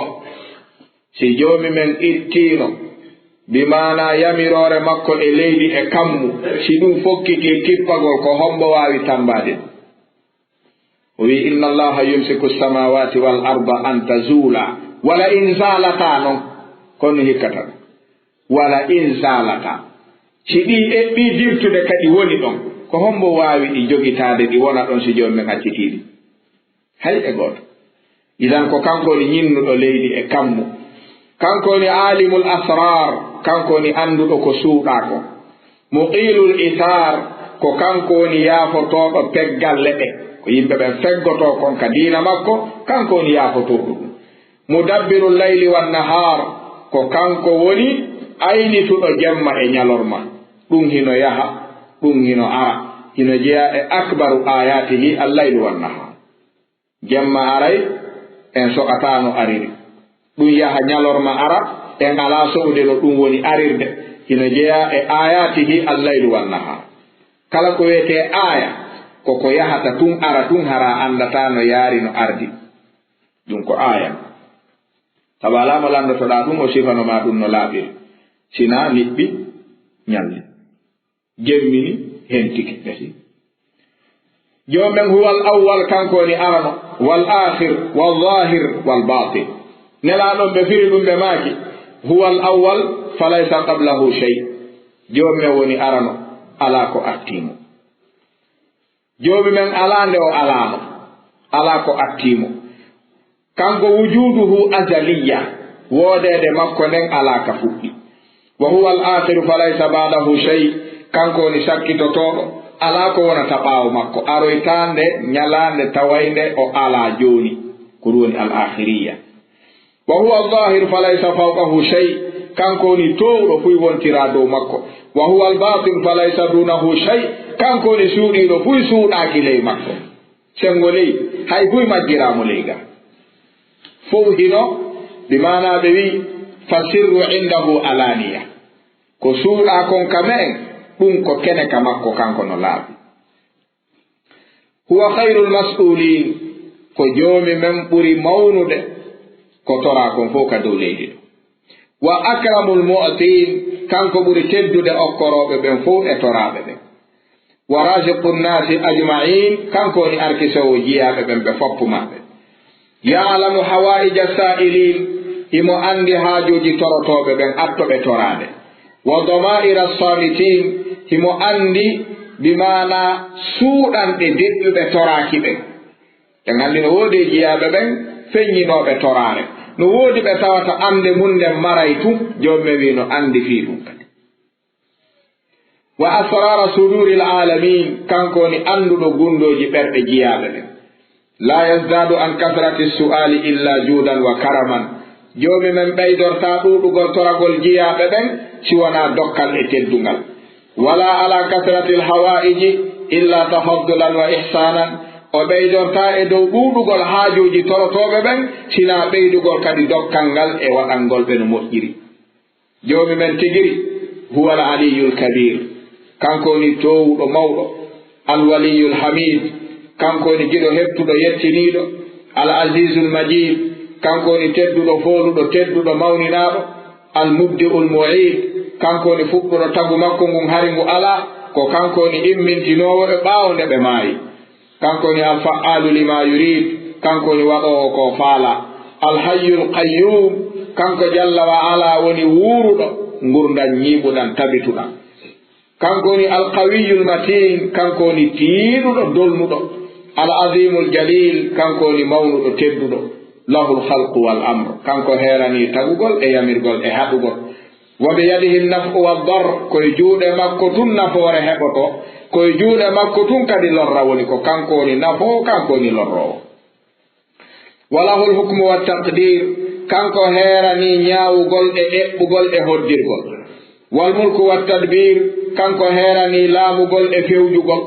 Si Joomi men ittiino, bi maanaa yamiroore makko e leydi e kammu, si ɗum fokkitii kippagol, ko hombo waawi tambaade ɗum? O wi'i: "Inna Allaha yumsiku samawati wal arda an tazula, wala in zalata", non, kono hikkata ɗum. "Wala in zalata." Si ɗi eɓɓi dirtude kadi woni ɗon, ko hombo waawi ɗi jogitaade ɗi wona ɗon si Joomi men accitii ɗi? Hay e gooto. Idan ko kanko woni ñinnuɗo leydi e kammu. Kanko woni alimul asrar, kanko woni annduɗo ko suuɗaa kon. Muqilul ithar, ko kanko woni yaafotooɗo peggalle ɗe. Ko yimɓe ɓen feggotoo kon ka diina makko, kanko woni yaafotooɗo ɗum. Mudabbirul layli wan nahar, ko kanko woni aynituɗo jemma e ñalorma. Ɗum hino yaha, ɗum hino ara. Hino jeyaa e akbaru ayatihi al laylu wan nahar. Jemma aray, en so'ataa no ariri. Ɗum yaha ñalorma ara, en alaa so'ude no ɗum woni arirde. Hino jeyaa e ayatihi al laylu wan nahar. Kala ko wi'etee aaya, ko ko yahata tun ara tun, hara anndataa no yaari no ardi. Ɗum ko aaya. Sabu alaa mo lanndotoɗaa ɗum, o sifano ma ɗum no laaɓiri. Sinaa niɓɓi ñalli. Jemmini, hentike, gasi. Joomi men huwal awwal, kanko woni arano, wal akhir, wal zahir, wal batin. Nelaaɗo on ɓe firi ɗum ɓe maaki, huwal awwal, falaysa qablahu shay. Joomi men woni arano, alaa ko artii mo. Joomi men alaa nde o alaano, alaa ko artii mo. Kanko wujuduhu azaliya, woodeede makko nden alaa ka fuɗɗi. Wa huwa al-akhiru falaysa ba'dahu shay, kanko woni sakkitotooɗo, alaa ko wonata ɓaawo makko, aroytaande ñalaande tawaynde o alaa jooni, ko ɗum woni al-akhiriya. Wa huwa al-zahir falaysa fawqahu shay, kanko woni toowɗo fuy wontiraa dow makko. Wa huwa al-batin falaysa dunahu shay, kanko woni suuɗiiɗo fuy suuɗaaki ley makko. senngo ley, hay buy majjiraa mo ley ga. Fow hino, bi maanaa ɓe wi'i, "Fa sirru indahu alaaniya." Ko suuɗaa kon ka me'en, ɗun ko kene ka makko kanko no laaɓi. "Huwa khayrul mas'uliin", ko Joomi men ɓuri mawnude ko toraa kon fow ka dow leydi ɗoo. "Wa akramul mu'tiin", kanko ɓuri teddude okkorooɓe ɓen fow e toraaɓe ɓen. "Wa raziqun naasi ajma'iin", kanko woni arkisoowo jiyaaɓe ɓen ɓe foppu maɓɓe. "Ya'lamu hawaa'ija saa'iliin", himo anndi haajuuji torotooɓe ɓen, attoɓe toraade. "Wa damaa'ira saamitiin", himo anndi, bi maanaa, suuɗanɗe deƴƴuɓe toraaki ɓen. En anndi no woodi e jiyaaɓe ɓen feññinooɓe toraare. No woodi ɓe tawata annde mun nden maray tun, Joomi men wi'i no anndi fii ɗun kadi. "Wa asraara suduuril aalamiin", kanko woni annduɗo gunndooji ɓerɗe jiyaaɓe ɓen. "Laa yazdaadu an kasrati su'aali illaa juudan wa karaman", Joomi men ɓeydortaa ɗuuɗugol toragol jiyaaɓe ɓen si wonaa dokkal e teddungal. "Walaa alaa kasratil hawaa'iji illaa tafaddulan wa ihsaanan", o ɓeydortaa e dow ɗuuɗugol haajuuji torotooɓe ɓen, sinaa ɓeydugol kadi dokkal ngal e waɗangol ɓe no moƴƴiri. Joomi men tigiri, "Huwal Aliyyul Kabiir", kanko woni toowuɗo mawɗo, "Al Waliyyul Hamiid", kanko woni giɗo heɓtuɗo yettiniiɗo, "Al Aziizul Majiid", kanko woni tedduɗo fooluɗo tedduɗo mawninaaɗo, "Al Mubdi'ul Mu'iid", kanko woni fuɗɗuɗo tagu makko ngun hari ngu alaa, ko kanko woni immintinoowo ɓe ɓaawo nde ɓe maayi. Kanko woni Al-Fa'aalu limaa yuriid, kanko woni waɗoowo ko o faalaa. Al-Hayyul Qayyuum, kanko Jalla wa Alaa woni wuuruɗo, ngurndan ñiiɓuɗan, tabituɗan. Kanko woni Al-Qawiyyul Matiin, kanko woni tiiɗuɗo, dolnuɗo. Al-Aziimul Jaliil, kanko woni mawnuɗo, tedduɗo. Lahul khalqu wal amr, kanko heeranii tagugol e yamirgol e haɗugol. "Wa biyadihi naf'u wa darr", ko e juuɗe makko tun nafoore heɓotoo, ko e juuɗe makko tun kadi lorra woni, ko kanko woni nafoowo, kanko woni lorroowo. "Wa lahul hukmu wa taqdiir", kanko heeranii ñaawugol e eɓɓugol e hoddirgol. "Wal mulku wa tadbiir", kanko heeranii laamugol e fewjugol.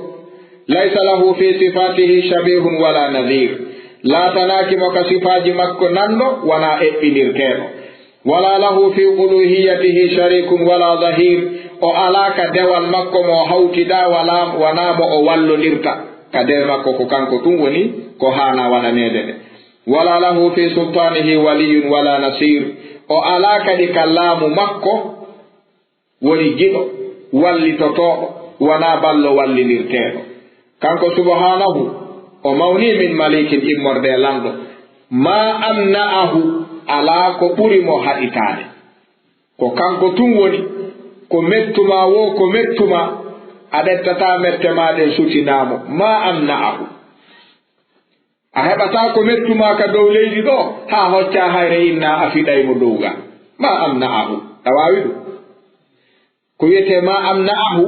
"Laysa lahu fi sifaatihi shabiihun wala nadhiir", laatanaaki mo ka sifaaji makko nanɗo, wanaa eɓɓindirteeɗo. "Walaa lahu fi uluuhiyyatihi shariikun walaa dhahiir", o alaa ka dewal makko mo o hawtidaa, walaa, wanaa mo o wallondirta ka dewe makko, ko kanko tun woni ko haanaa waɗaneede nde. "Walaa lahu fi sultaanihi waliyyun walaa nasiir", o alaa kadi ka laamu makko woni giɗo, wallitotooɗo, wanaa ballo wallindirteeɗo. Kanko subhaanahu, o mawnii, "min malikin", immorde e lanɗo. "Maa amna'ahu", alaa ko ɓuri mo haɗitaade. Ko kanko tun woni, ko mettu maa woo, ko mettu maa, a ƴettataa mette maa ɗen sutinaa mo. "Maa amna'ahu". A heɓataa ko mettu maa ka dow leydi ɗoo, haa hoccaa hayre innaa a fiɗay mo dow gaa. "Maa amna'ahu". A waawi ɗun? Ko wi'etee "maa amna'ahu",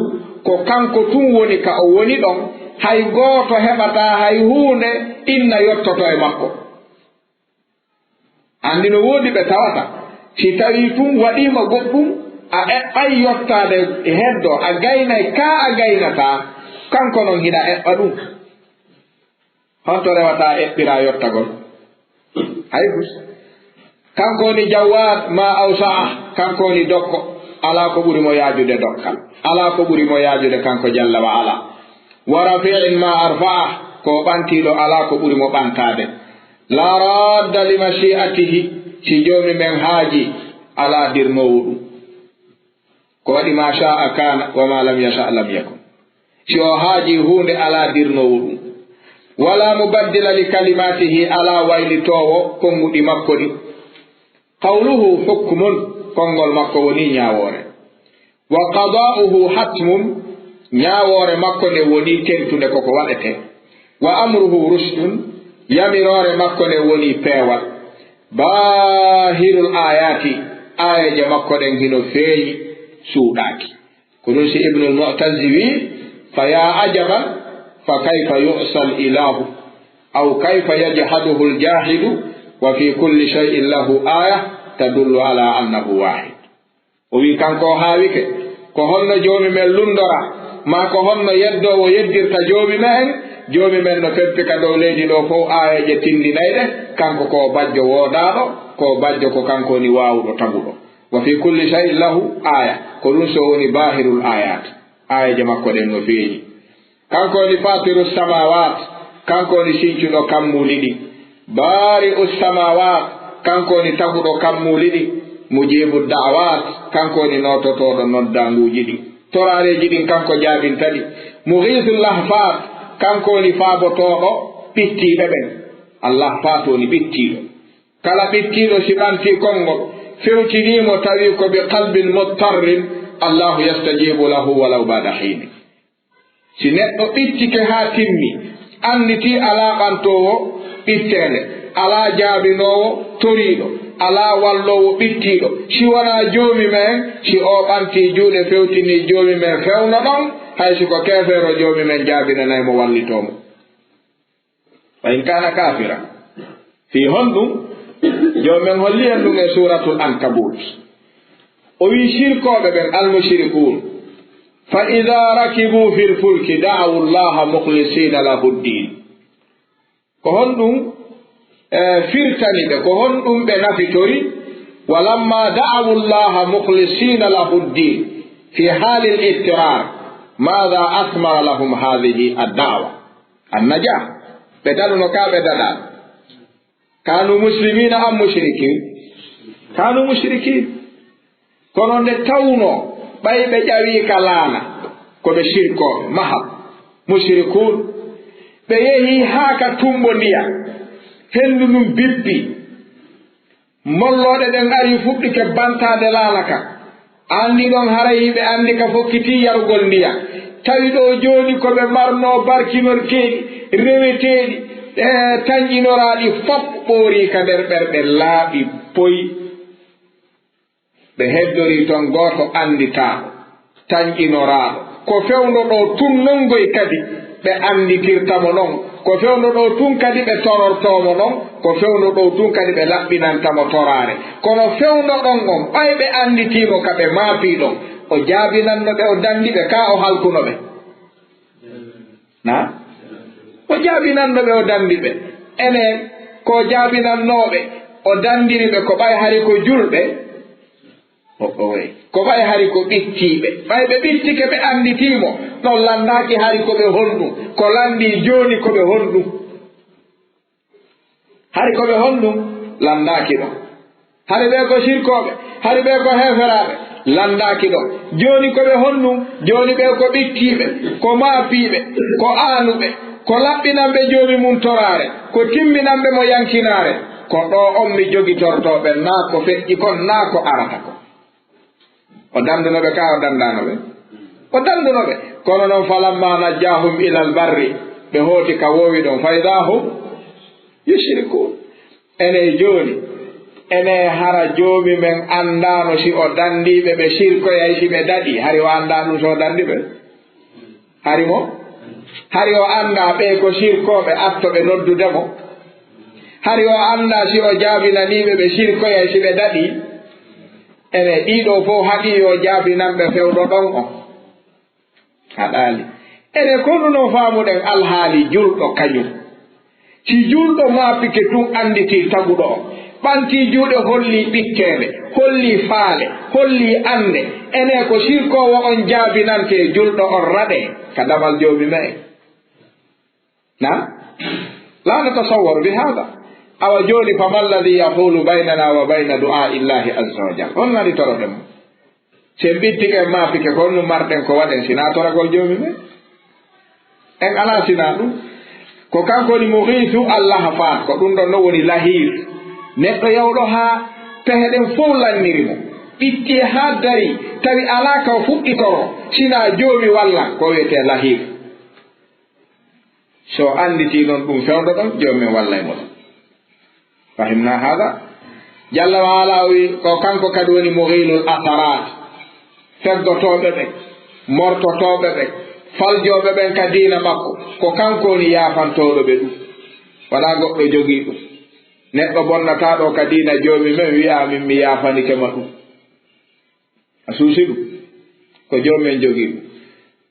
ko kanko tun woni ka o woni ɗon, hay gooto heɓataa hay huunde inna yottoto e makko. Anndi no woodi ɓe tawata, si tawii tun waɗii ma goɗɗum, a eɓɓay yottaade e heddo, a gaynay kaa a gaynataa, kanko non hina eɓɓa ɗum. Honto rewata eɓɓira yottagol? Hay fus. Kanko woni Jawwaad maa awsa'a, kanko woni dokko. Alaa ko ɓuri mo yaajude dokkal. Alaa ko ɓuri mo yaajude kanko jalla wa ala. Wa rafi'in maa arfa'a, ko o ɓantiiɗo, alaa ko ɓuri mo ɓantaade. Laa radda li mashi'atihi, si Joomi men haaji, alaa dirnoowo ɗum. Ko waɗi maa sha'a kaana, wa maa lam yasha' lam yakun. Si o haajii huunde, alaa dirnoowo ɗum. Walaa mubaddila li kalimaatihi, alaa waylitoowo konguɗi makko ɗin. Qawluhu hukmun, konngol makko wonii ñaawoore. Wa qadaa'uhu hatmun, ñaawoore makko nden wonii tentunde, ko ko waɗetee. Wa amruhu rushdun, yamiroore makko nden wonii peewal. Baahirul aayaati, aayeeje makko ɗen hino feeñi, suuɗaaki. Ko ɗum si Ibnul Mu'tazzi wi'i, "Fa yaa ajaban, fa kayfa yu'sal ilaahu, aw kayfa yajhaduhul jaahidu, wa fi kulli shay'in lahu aaya tadullu ala annahu waahid." O wi'i, kanko o haawike, ko honno Joomi men lunndora, maa ko honno yeddoowo yeddirta Joomi men, Joomi men no feppi ka dow leydi ɗoo fow aayeeje tinndinayɗe, kanko ko o bajjo woodaaɗo, ko o bajjo, ko kanko woni waawuɗo taguɗo. Wa fii kulli shay'in lahu aaya, ko ɗum so woni baahirul aayaat. Aayeeje makko ɗen no feeñi. Kanko woni faatiru samaawaat, kanko woni sincuɗo kammuuli ɗi. Baari'u samaawaat, kanko woni taguɗo kammuuli ɗi. Mujiibu da'awaat, kanko woni noototooɗo noddaanguuji ɗi. Toraareeji ɗin kanko jaabinta ɗi. Mugiisu lahfaat, kanko woni faabotooɗo ɓittiiɓe ɓen. Al lahfaat woni ɓittiiɗo. Kala ɓittiiɗo si ɓantii konngol, fewtinii mo, tawi ko bi qalbin muttarrin, Allaahu yastajiibu lahu walaw ba'da hiinin. Si neɗɗo ɓittike haa timmi, annditii alaa ɓantoowo ɓitteende, alaa jaabinoowo toriiɗo, alaa walloowo ɓittiiɗo, si wanaa Joomi men, si o ɓantii juuɗe fewtinii Joomi men fewndo ɗon, hay si ko keefeero, Joomi men jaabinanay mo, wallitoo mo. Wa in kaana kaafiran. Fii honɗum? Joomi men holli en ɗum e Suuratul Ankabuut. O wi'i sirkooɓe ɓen, almushrikuun, "Fa idaa rakibuu fil fulki da'awu Llaaha mukhlisiina lahu ddiin." Ko honɗum, eh, firtani ɓe? Ko honɗum ɓe nafitori? "Wa lammaa da'awu Llaaha mukhlisiina lahu ddiin fii haalil ittiraar, maadaa asmara lahum haadihi ad-da'wa?" Annajaa. Ɓe daɗuno ka ɓe daɗaano. Kaanu muslimiina am mushrikiin? Kaanu mushrikiin. Kono nde tawnoo ɓay ɓe ƴawii ka laana, ko ɓe sirkooɓe, mahab, mushrikuun. Ɓe yehii haa ka tummbo ndiya, henndu ndun bippi. Mollooɗe ɗen ari fuɗɗike bantaade laana kan. Anndi ɗon haray hiɓe anndi ka fokkitii yarugol ndiyan. Tawi ɗoo jooni ko ɓe marnoo barkinorteeɗi, reweteeɗi, e tanƴinoraaɗi fof ɓoorii ka nder ɓerɗe laaɓi poy. Ɓe heddorii ton gooto annditaa. Tanƴinoraaɗo. Ko fewndo ɗoo tun non goy kadi ɓe annditirta mo non. Ko fewndo ɗoo tun kadi ɓe torortoo mo non. Ko fewndo ɗoo tun kadi ɓe laɓɓinanta mo toraare. Kono fewndo ɗon on, ɓay ɓe annditii mo ka ɓe maapii ɗon, o jaabinanno ɓe, o danndi ɓe, kaa o halkuno ɓe? Na? O jaabinanno ɓe, o danndi ɓe. Enen, ko o jaabinannoo ɓe, o danndiri ɓe ko ɓay hari ko julɓe. O, o, ey. Ko ɓay hari ko ɓittiiɓe. Ɓay ɓe ɓittike, ɓe annditii mo, ɗon lanndaaki hari ko ɓe honɗum. Ko lanndii jooni ko ɓe honɗum. Hari ko ɓe honɗum? Lanndaaki ɗon. Hari ɓe ko sirkooɓe, hari ɓe ko heeferaaɓe, lanndaaki ɗon. Jooni ko ɓe honɗum? Jooni ɓe ko ɓittiiɓe, ko maapiiɓe, ko aanuɓe, ko laɓɓinanɓe Joomi mun toraare, ko timminanɓe mo yankinaare. Ko ɗoo on mi jogitortoo ɓe, naa ko feƴƴi kon, naa ko arata kon. O dannduno ɓe ka o danndaano ɓe? O dannduno ɓe. Kono non, falammaa najjaahum ilal barri, ɓe hooti ka woowi ɗon, fa idaa hum yushrikuun. Ene jooni, ene hara Joomi men anndaano si o danndii ɓe, ɓe sirkoyay si ɓe daɗii? Hari o anndaa ɗum so o danndi ɓe? Hari mo? Hari o anndaa ɓe ko sirkooɓe, atto ɓe noddude mo? Hari o anndaa si o jaabinanii ɓe, ɓe sirkoyay si ɓe daɗii? Ene ɗiɗo fof haɗi yo jaabinan ɓe fewndo ɗon on. Haɗaali. Ene ko ɗum no faamuɗen alhaali julɗo kañum. Si julɗo maapike tun annditi taguɗo on, ɓanti juuɗe holli ɓitteende, holli faale, holli annde, ene ko sirkoowo on jaabinante julɗo on raɗe ka damal Joomi men. Na? La natasawwaru bi hada. Awa jooni, fama alladhi yahulu baynana wa bayna du'a'i Allahi azza wa jalla? Hol ngani toroɗen mo? Si en ɓittike, en maapike, ko honɗum marɗen ko waɗen si naa toragol Joomi men? En alaa si naa ɗum. Ko kanko woni Mugiisu Al-Lahfaat, ko ɗum ɗon non woni lahiir. Neɗɗo yawɗo haa pehe ɗen fow lanniri mo, ɓitti haa darii, tawi alaa ka o fuɗɗitoroo, si naa Joomi walla, ko wiyetee lahiir. So o annditii non ɗum fewndo ɗon, Joomi men wallay mo ɗon. Fahimnaa haadaa? Jalla wa ala o wi'i, ko kanko kadi woni Mugiilul Asaraat, feggotooɓe ɓen, mortotooɓe ɓen, faljooɓe ɓen ka diina makko, ko kanko woni yaafantooɗo ɓe ɗum. Walaa goɗɗo jogii ɗum. Neɗɗo bonnataaɗo ka diina Joomi men wi'a, "Min mi yaafanike ma ɗum." A suusi ɗum? Ko Joomi men jogii ɗum.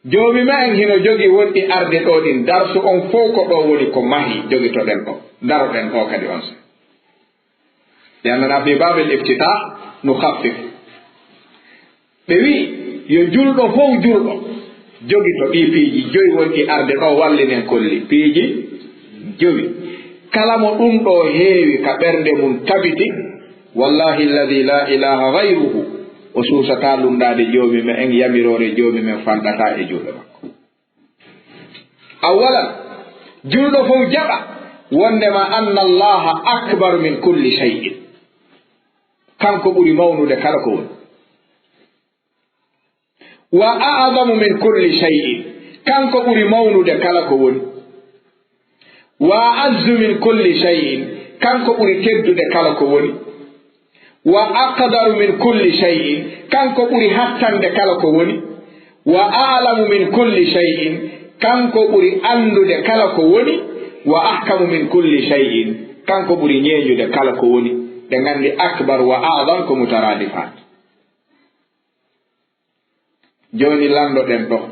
Joomi me'en hino jogii woɗɗi arde ɗoo ɗin. Darsu on fow ko ɗoo woni ko mahi, jogitoɗen ɗoo. Daroɗen ɗoo kadi on saa'i. لأننا في باب الافتتاح نخفف. Ɓe wi'i, yo julɗo fow julɗo jogito ɗii piiji jowi wonɗi arde ɗoo, wallinen kolli piiji jowi. Kala mo ɗum ɗoo heewi ka ɓernde mum tabiti, wallahi alladhi la ilaha ghayruhu, o suusataa lunndaade Joomi me'en, yamiroore Joomi men fanɗataa e juuɗe makko. Awwalan, julɗo fow jaɓa wonndema anna Allaha akbaru min kulli shay'in. Kanko ɓuri mawnude kala ko woni. Wa a'zamu min kulli shay'in. Kanko ɓuri mawnude kala ko woni. Wa a'azzu min kulli shay'in. Kanko ɓuri teddude kala ko woni. Wa aqdaru min kulli shay'in. Kanko ɓuri hattande kala ko woni. Wa a'lamu min kulli shay'in. Kanko ɓuri anndude kala ko woni. Wa ahkamu min kulli shay'in. Kanko ɓuri ñeeñude kala ko woni. Ɓe nganndi akbar wa a'zam ko mutaraadifaat. Jooni lanndoɗen ɗoo,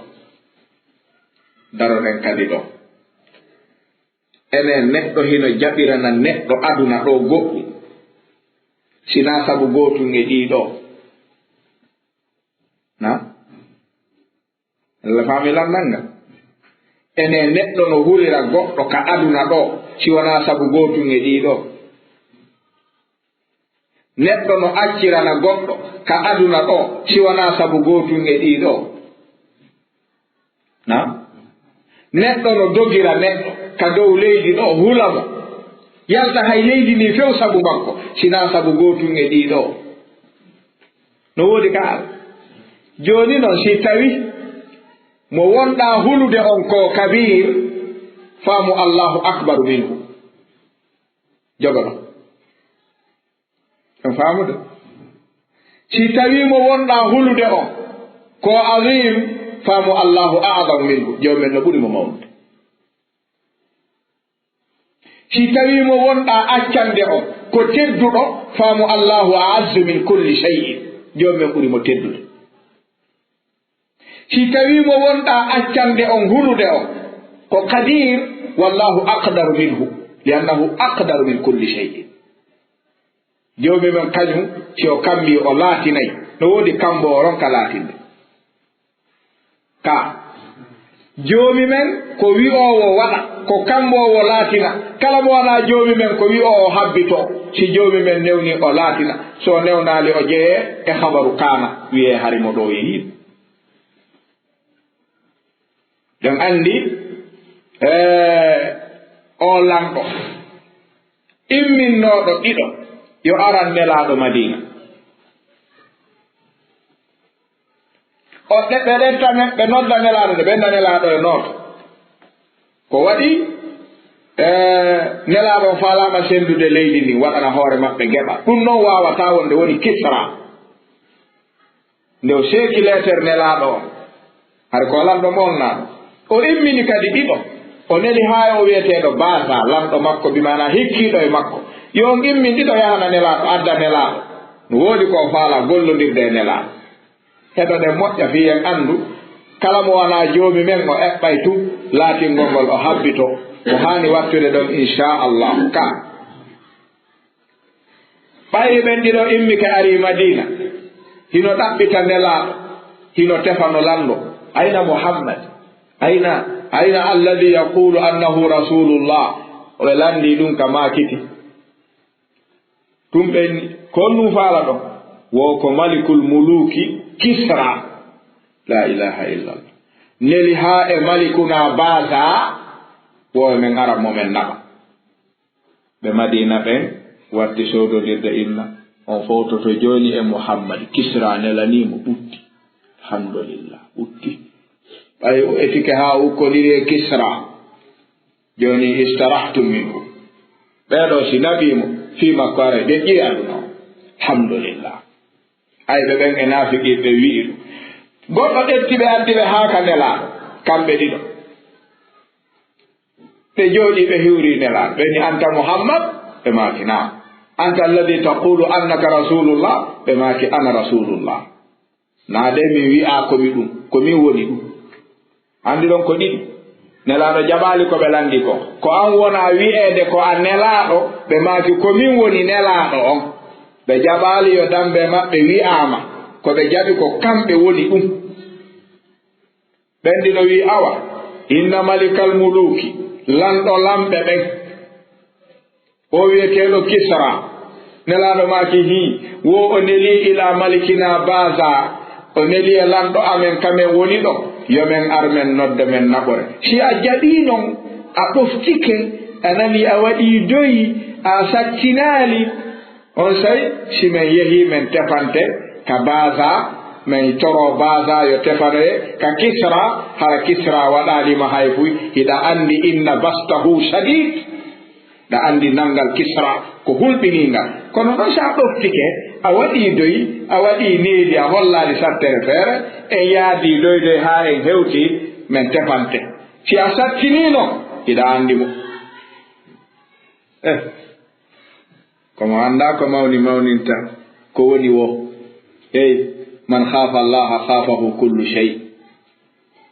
daroɗen kadi ɗoo. Enen neɗɗo hino jaɓirana neɗɗo aduna ɗoo goɗɗum, si naa sabu gootun e ɗii ɗoo. Na? Allah faami lanndal ngal. Enen neɗɗo no hulira goɗɗo ka aduna ɗoo, si wonaa sabu gootun e ɗii ɗoo. Neɗɗo no accirana goɗɗo ka aduna ɗoo, si wonaa sabu gootun e ɗii ɗoo. Na? Neɗɗo no dogira neɗɗo ka dow leydi ɗoo, hula mo, yalta hay leydi ndin few sabu makko, si naa sabu gootun e ɗii ɗoo. No woodi ka Alla. Jooni non, si tawi mo wonɗaa hulude on ko kabiir, faamu Allahu akbaru minhu. Jogoɗo. En faamude? Si tawii mo wonɗaa hulude on ko aziim, faamu Allahu a'zamu minhu, Joomi men no ɓuri mo mawnude. Si tawii mo wonɗaa accande on ko tedduɗo, faamu Allahu a'azzu min kulli shay'in, Joomi men ɓuri mo teddude. Si tawii mo wonɗaa accande on hulude on ko qadiir, wallahu aqdaru minhu, li annahu aqdaru min kulli shay'in. Joomi men kañum, si o kambii, o laatinay, no woodi kammboowo ronka laatinde. Ka Joomi men ko wi'oowo waɗa, ko kammboowo laatina. Kala mo wanaa Joomi men ko wi'oowo habbito. Si Joomi men newnii, o laatina. So o newnaali, o jeyee e khabaru kaana, wi'ee hari mo ɗoo yehii. Ɗen anndi, ee, oo lanɗo imminnooɗo ɗiɗo yo aran Nelaaɗo Madiina. O, ɓe, ɓe ɗetta ne, ɓe nodda Nelaaɗo, ɓe ɓenna Nelaaɗo e nooto. Ko waɗi, ee, Nelaaɗo on faalaama senndude leydi ndin, waɗana hoore maɓɓe geɓa. Ɗum non waawataa wonde woni Kisra. Nde o seeki leeter Nelaaɗo on, hari ko lanɗo molnaaɗo, o immini kadi ɗiɗo. O neli haa e o wi'eteeɗo Baasa, lanɗo makko, bi maanaa hikkiiɗo e makko, yo on immin ɗiɗo yahana Nelaaɗo, adda Nelaaɗo. No woodi ko o faalaa gollondirde e Nelaaɗo. Heɗoɗen moƴƴa fii en anndu, kala mo wanaa Joomi men, o eɓɓay tun laatingol ngol o habbito. Ko haani wattude ɗon, inchaa Allaahu. Ka Ɓayri ɓen ɗiɗo immike arii Madiina, hino ɗaɓɓita Nelaaɗo, hino tefa no lanndo, "Ayna Muhammad? Ayna, ayna alladhi yaqulu annahu Rasulullah?" O ɓe lanndii ɗum ka maakiti. Tun ɓe inni, "Ko honɗum faalaɗon?" "Wo ko Malikul Muluuki Kisra." La ilaha illallah. Neli haa e Malikuna Baasa, wo men ara mo men naɓa. Ɓe Madiina ɓen watti soodondirde inna, on fowtoto jooni e Muhammad, Kisra nelanii mo, ɓutti. Alhamdulillah, ɓutti. Ɓay o etike haa o ukkodiri e Kisra, jooni istarahtu minhu. Ɓee ɗoo si naɓii mo, fii makko aray, ɓe ƴi'i aduna on. Alhamdulillah. Ayɓe ɓen e naafiqiiɓe ɓen wi'i ɗum. Goɗɗo ƴetti ɓe, addi ɓe haa ka Nelaaɗo, kamɓe ɗiɗo. Ɓe jooɗii, ɓe hiwri Nelaaɗo. Ɓe ni, "Anta Muhammad?" Ɓe maaki, "Naam." "Anta alladhi taqulu annaka Rasulullah?" Ɓe maaki, "Ana Rasulullah." "Naa de min wi'aa ko mi ɗum, ko min woni ɗum." Anndi ɗon ko ɗiɗi. Nelaaɗo jaɓaali ko ɓe lanndi kon. Ko an wona wi'eede ko a nelaaɗo, ɓe maaki ko min woni nelaaɗo on. Ɓe jaɓaali yo dambe maɓɓe wi'aama. Ko ɓe jaɓi ko kamɓe woni ɗum. Ɓen ɗiɗo wi'i, awa, inna malikal muluki, lanɗo lamɓe ɓen. O wi'eteeɗo Kisra, nelaaɗo maaki, hii, wo o nelii ila malikina Baza, o nelii e lanɗo amen ka men woni ɗo, yo men ar men nodda men naɓore. Si a jaɓii non, a ɗoftike, a nani a waɗii doyi, a sattinaali, onsay si men yehii men tefante ka Baza, men toroo Baza yo tefanoye ka Kisra, hara Kisra waɗaali ma hay fuy, hiɗa anndi inna bastahu shadid. Ɗa anndi nanngal Kisra ko hulɓiniingal. Kono noon, so a ɗoftike, a waɗii doy, a waɗii needi, a hollaali sattere feere, en yaadii doy doy haa en hewtii, men tefante. Si a sattinii noon, hiɗa anndi mo. Eh, ko mo anndaa ko mawni mawninta, ko woni wo. Eey, man khaafa Allaha khaafahu kullu shay.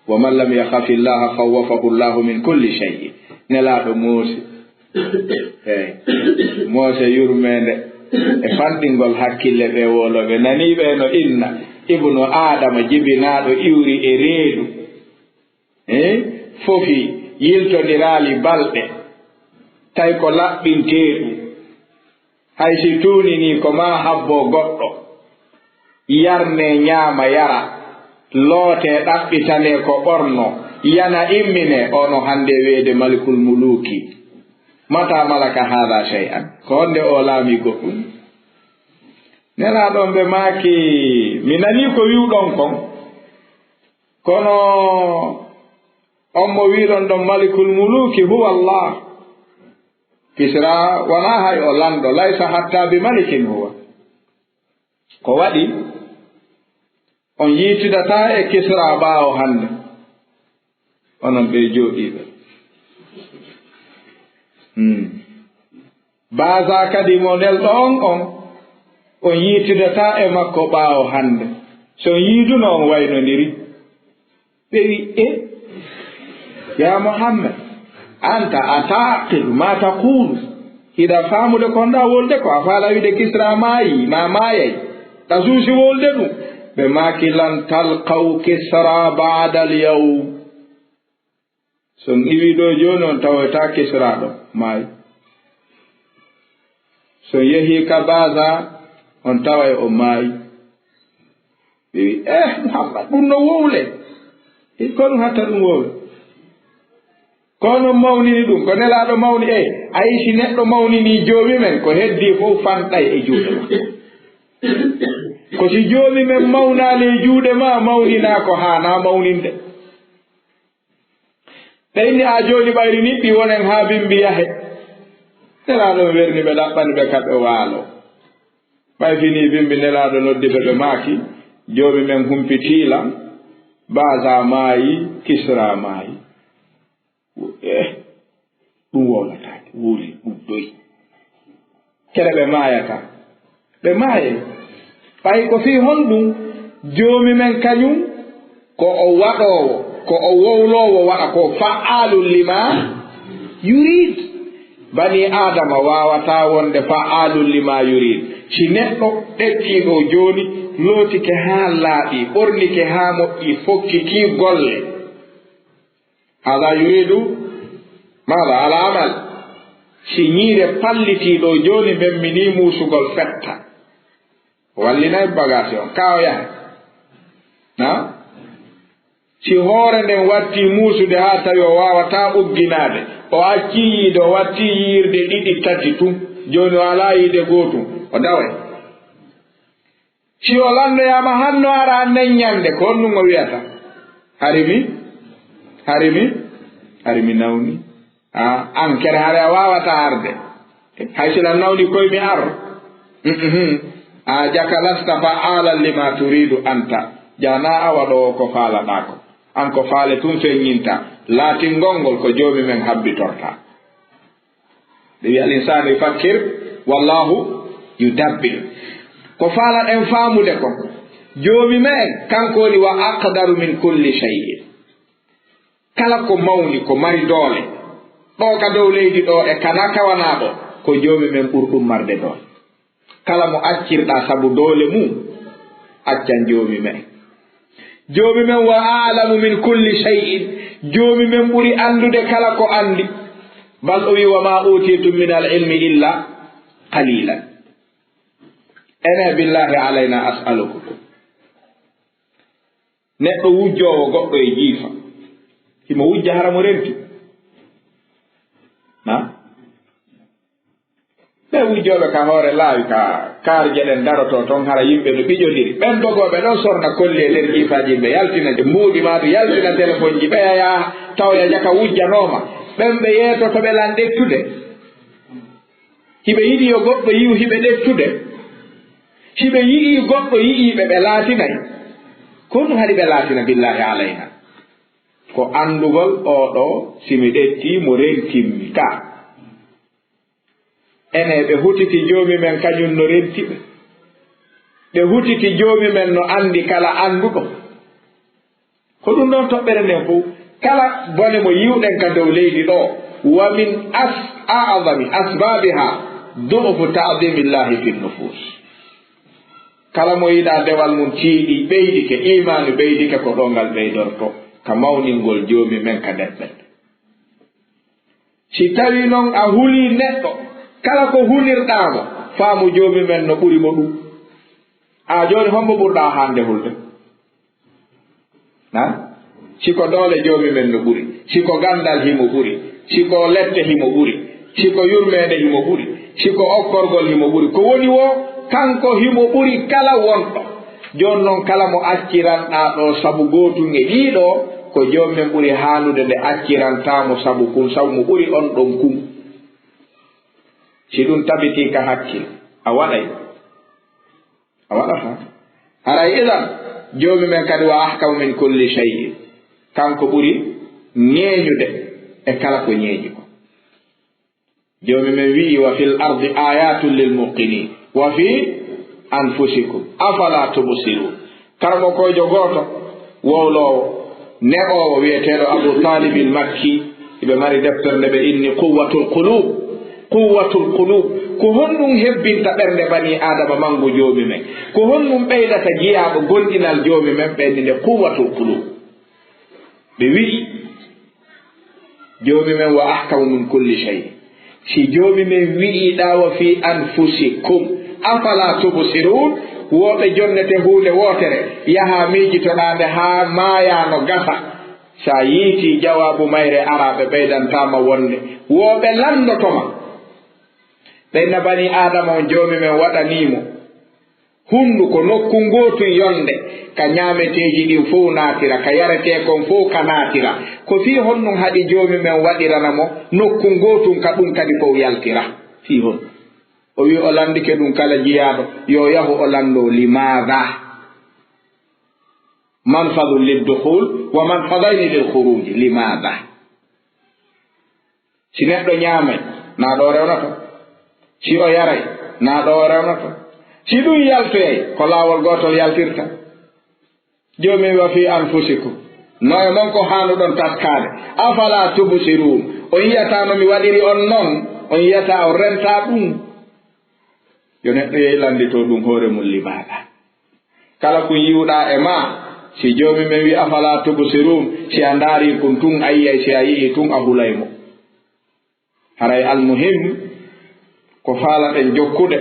Wa man lam yakhafi Allaha khawwafahu Allahu min kulli shay. Nelaaɗo moosi. Eey. Moose yurmeende e fanɗingol hakkille ɓe woloɓe. Nanii ɓe no inna ibnu Aadama jibinaaɗo iwri e reedu. Eey. Fofi yiltondiraali balɗe. Tawi ko laɓɓinteeɗum. Hay si tuuninii ko maa habboo goɗɗo, yarnee ñaama yara, lootee ɗaɓɓitanee ko ɓornoo, yana imminee, o no hannde wi'eede malikul muluuki. Mata malaka haada shay'an? Ko honde o laamii goɗɗum? Nelaaɗo on ɓe maaki, mi nanii ko wi'uɗon kon, kono on mo wi'uɗon ɗon malikul muluuki huwa Allah. Kisra wonaa hay o lanɗo, laysa hatta bi malikin huwa. Ko waɗi on yiitidataa e Kisra ɓaawo hannde, onon ɓe jooɗiiɓe. Hmm. Baza kadi mo nelɗo on on, on yiitidataa e makko ɓaawo hannde. So on yiiduno on waynondiri. Ɓe wi, e, ya Muhammad, anta a taaqilu ma taqulu, hiɗa faamude ko honɗa wolde ko? A faala wiide Kisra maayi, ma maayay, ɗa suusi wolde ɗum? Ɓe maaki, lan talqaw Kisra ba'da al-yawm. So on iwii ɗoo jooni, on tawoytaa Kisra ɗo maayi. So on yehii ka Baza, on taway o maayi. Ɓe wi, eh, Muhammad, ɗum no wowle. E ko ɗum hatta ɗum wowle? Ko onon mawnini ɗum, ko Nelaaɗo mawni. E, ayi si neɗɗo mawnini joomi men, ko heddii fof fanɗay e juuɗe makko. Ko si joomi men mawnaali e juuɗe ma, mawninaa ko haanaa mawninde. Ɓe inni, a jooni ɓayri niɓɓi wonen haa bimbi yahe. Nelaaɗo on werni ɓe, ɗaɓɓani ɓe ka ɓe waalo. Ɓay fini bimbi, Nelaaɗo noddi ɓe, ɓe maaki, joomi men humpitii lan, Baza maayi, Kisra maayi. Eh, ɗum wowlataake, wowli ɗum doy. Kere ɓe maayata. Ɓe maayay. Ɓay ko fii honɗum? Joomi men kañum ko o waɗoowo, ko o wowloowo waɗa ko, fa'aalun lima yurid. Banii Aadama waawataa wonde fa'aalun lima yurid. Si neɗɗo ɗeɗɗii ɗoo jooni, lootike haa laaɓi, ɓornike haa moƴƴi, fokkitii golle. Hada yuridu maada? Al amal. Si ñiire pallitii ɗoo jooni, men mi nii muusugol fetta. Wallinay bagaasi on, kaa o yahay. Na? Si hoore nden wattii muusude haa tawi o waawataa ugginaade, o accii yiide, o wattii yiirde ɗiɗi, tati tun, jooni o alaa yiide gootum, o daway. Si o landoyaama hanno ara annen ñande, ko honɗum o wi'ata? Hari mi, hari mi, hari mi nawni. A, an kere hari a waawataa arde. Hay si lan nawni koy mi ar. Mhm. A jaka lasta fa'aalan lima turidu anta. Janaa a waɗoowo ko faalaɗaa ko. An ko faale tun feññinta. Laatingol ngol ko joomi men habbitorta. Ɓe wi'a, al insaanu yufakkir, wallahu yudabbir. Ko faalaɗen faamude kon, joomi men, kanko woni wa aqdaru min kulli shay'in. Kala ko mawni, ko mari doole, ɗo ka dow leydi ɗo e kana kawanaa ɗo, ko Joomi men ɓuri ɗum marde doole. Kala mo accirɗaa sabu doole mum, accan Joomi men. Joomi men wa a'lamu min kulli shay'in, Joomi men ɓuri anndude kala ko anndi. Bal o wi, "Wa ma utitum min al ilmi illa qalilan." Ene billahi alayna as'alukum. Neɗɗo wujjoowo goɗɗo e jiifa, himo wujja hara mo renti. Na? Ɓe wujjooɓe ka hoore laawi, ka kaarje ɗen darotoo ton, hara yimɓe no ɓiƴondiri. Ɓen dogooɓe ɗon sorna kolli e nder jiifaaji yimɓe, yaltina mbuuɗi maa ɗum, yaltina telefonji, ɓeya yaa tawoya jaka wujjanooma. Ɓen ɓe yeetoto ɓe lan ɗettude. Hiɓe yiɗi yo goɗɗo yi'u hiɓe ɗettude. Hiɓe yi'ii goɗɗo yi'ii ɓe, ɓe laatinay. Ko honɗum haɗi ɓe laatina, billahi alayna? Ko anndugol oo ɗoo, si mi ɗettii mo rentimmi ka. Ene ɓe hutiti Joomi men kañum no renti ɓe. Ɓe hutiti Joomi men no anndi kala annduɗo. Ko ɗum ɗon toɓɓere nden fof, kala bone mo yi'uɗen ka dow leydi ɗo, wa min as-, a'zami asbabiha du'fu ta'zimillahi fi nufus. Kala mo yiɗaa dewal mum tiiɗi, ɓeydike, iimaanu ɓeydike, ko ɗo ngal ɓeydorto, ka mawningol Joomi men ka nder ɓerɗe. Si tawii non a hulii neɗɗo, kala ko hulirɗaa mo, faamu Joomi men no ɓuri mo ɗum. A jooni, hombo ɓurɗaa hannde hulde? Na? Si ko doole Joomi men no ɓuri, si ko ganndal himo ɓuri, si ko lette himo ɓuri, si ko yurmeende himo ɓuri, si ko okkorgol himo ɓuri. Ko woni woo, kanko himo ɓuri kala wonɗo. Jooni non, kala mo acciranɗaa ɗoo sabu gootun e ɗii ɗoo, ko Joomi men ɓuri haanude nde accirantaa mo sabu kun, sabu mo ɓuri on ɗon kun. Si ɗum tabitii ka hakkil, a waɗay. A waɗataa. Haray idan, Joomi men kadi wa ahkamu min kulli shay'in. Kanko ɓuri ñeeñude e kala ko ñeeñi ko. Joomi men wi'i, "Wa fil ardi ayatun lil muqinin, wa fi anfusikum, afala tubsirun." Karamokoojo gooto, wowloowo, ne'oowo, wi'eteeɗo Abu Talib il Makki, iɓe mari deftere nde ɓe inni Quwwatul Qulub. Quwwatul Qulub. Ko honɗum hebbinta ɓernde bani Aadama mangu Joomi men? Ko honɗum ɓeydata jiyaaɗo gomɗinal Joomi men? Ɓe inni nde Quwwatul Qulub. Ɓe wi'i, Joomi men wa ahkamu min kulli shay. Si Joomi men wi'i ɗaa wa fi anfusikum, afala tubsirun, wo ɓe jonnete huunde wootere, yaha miijitoɗaa nde haa maayaa no gasa. Sa yiitii jawaabu mayre araa, ɓe ɓeydantaa ma wonde, wo ɓe lanndotoo ma. Ɓe inna banii Aadama on Joomi men waɗanii mo hunnduko nokku ngootun yolnde, ka ñaameteeji ɗin fow naatira, ka yareteekon fow ka naatira. Ko fii honɗum haɗi Joomi men waɗirana mo nokku ngootun ka ɗum kadi fow yaltira? Fii honɗum? O wi'i o lanndike ɗum kala jiyaaɗo, yo yahu o lanndoo limaada. Manfadun liddukhul wa manfadayni lil khuruji. Limaada? Si neɗɗo ñaamay, naa ɗo o rewnoto. Si o yaray, naa ɗo o rewnoto. Si ɗum yaltoyay, ko laawol gootol yaltirta. Joomi wa fi anfusikum. No e mon ko haanuɗon taskaade. Afala tubsirun. On yi'ataa no mi waɗiri on non? On yi'ataa on rentaa ɗum? Yo neɗɗo yehi lannditoo ɗum hoore mum limaada. Kala kun yi'uɗaa e maa, si Joomi men wi'i, "Afala tubsirun?" Si a ndaarii kun tun, a yi'ay, si a yi'ii tun, a hulay mo. Haray almuhim, ko faalaɗen jokkude,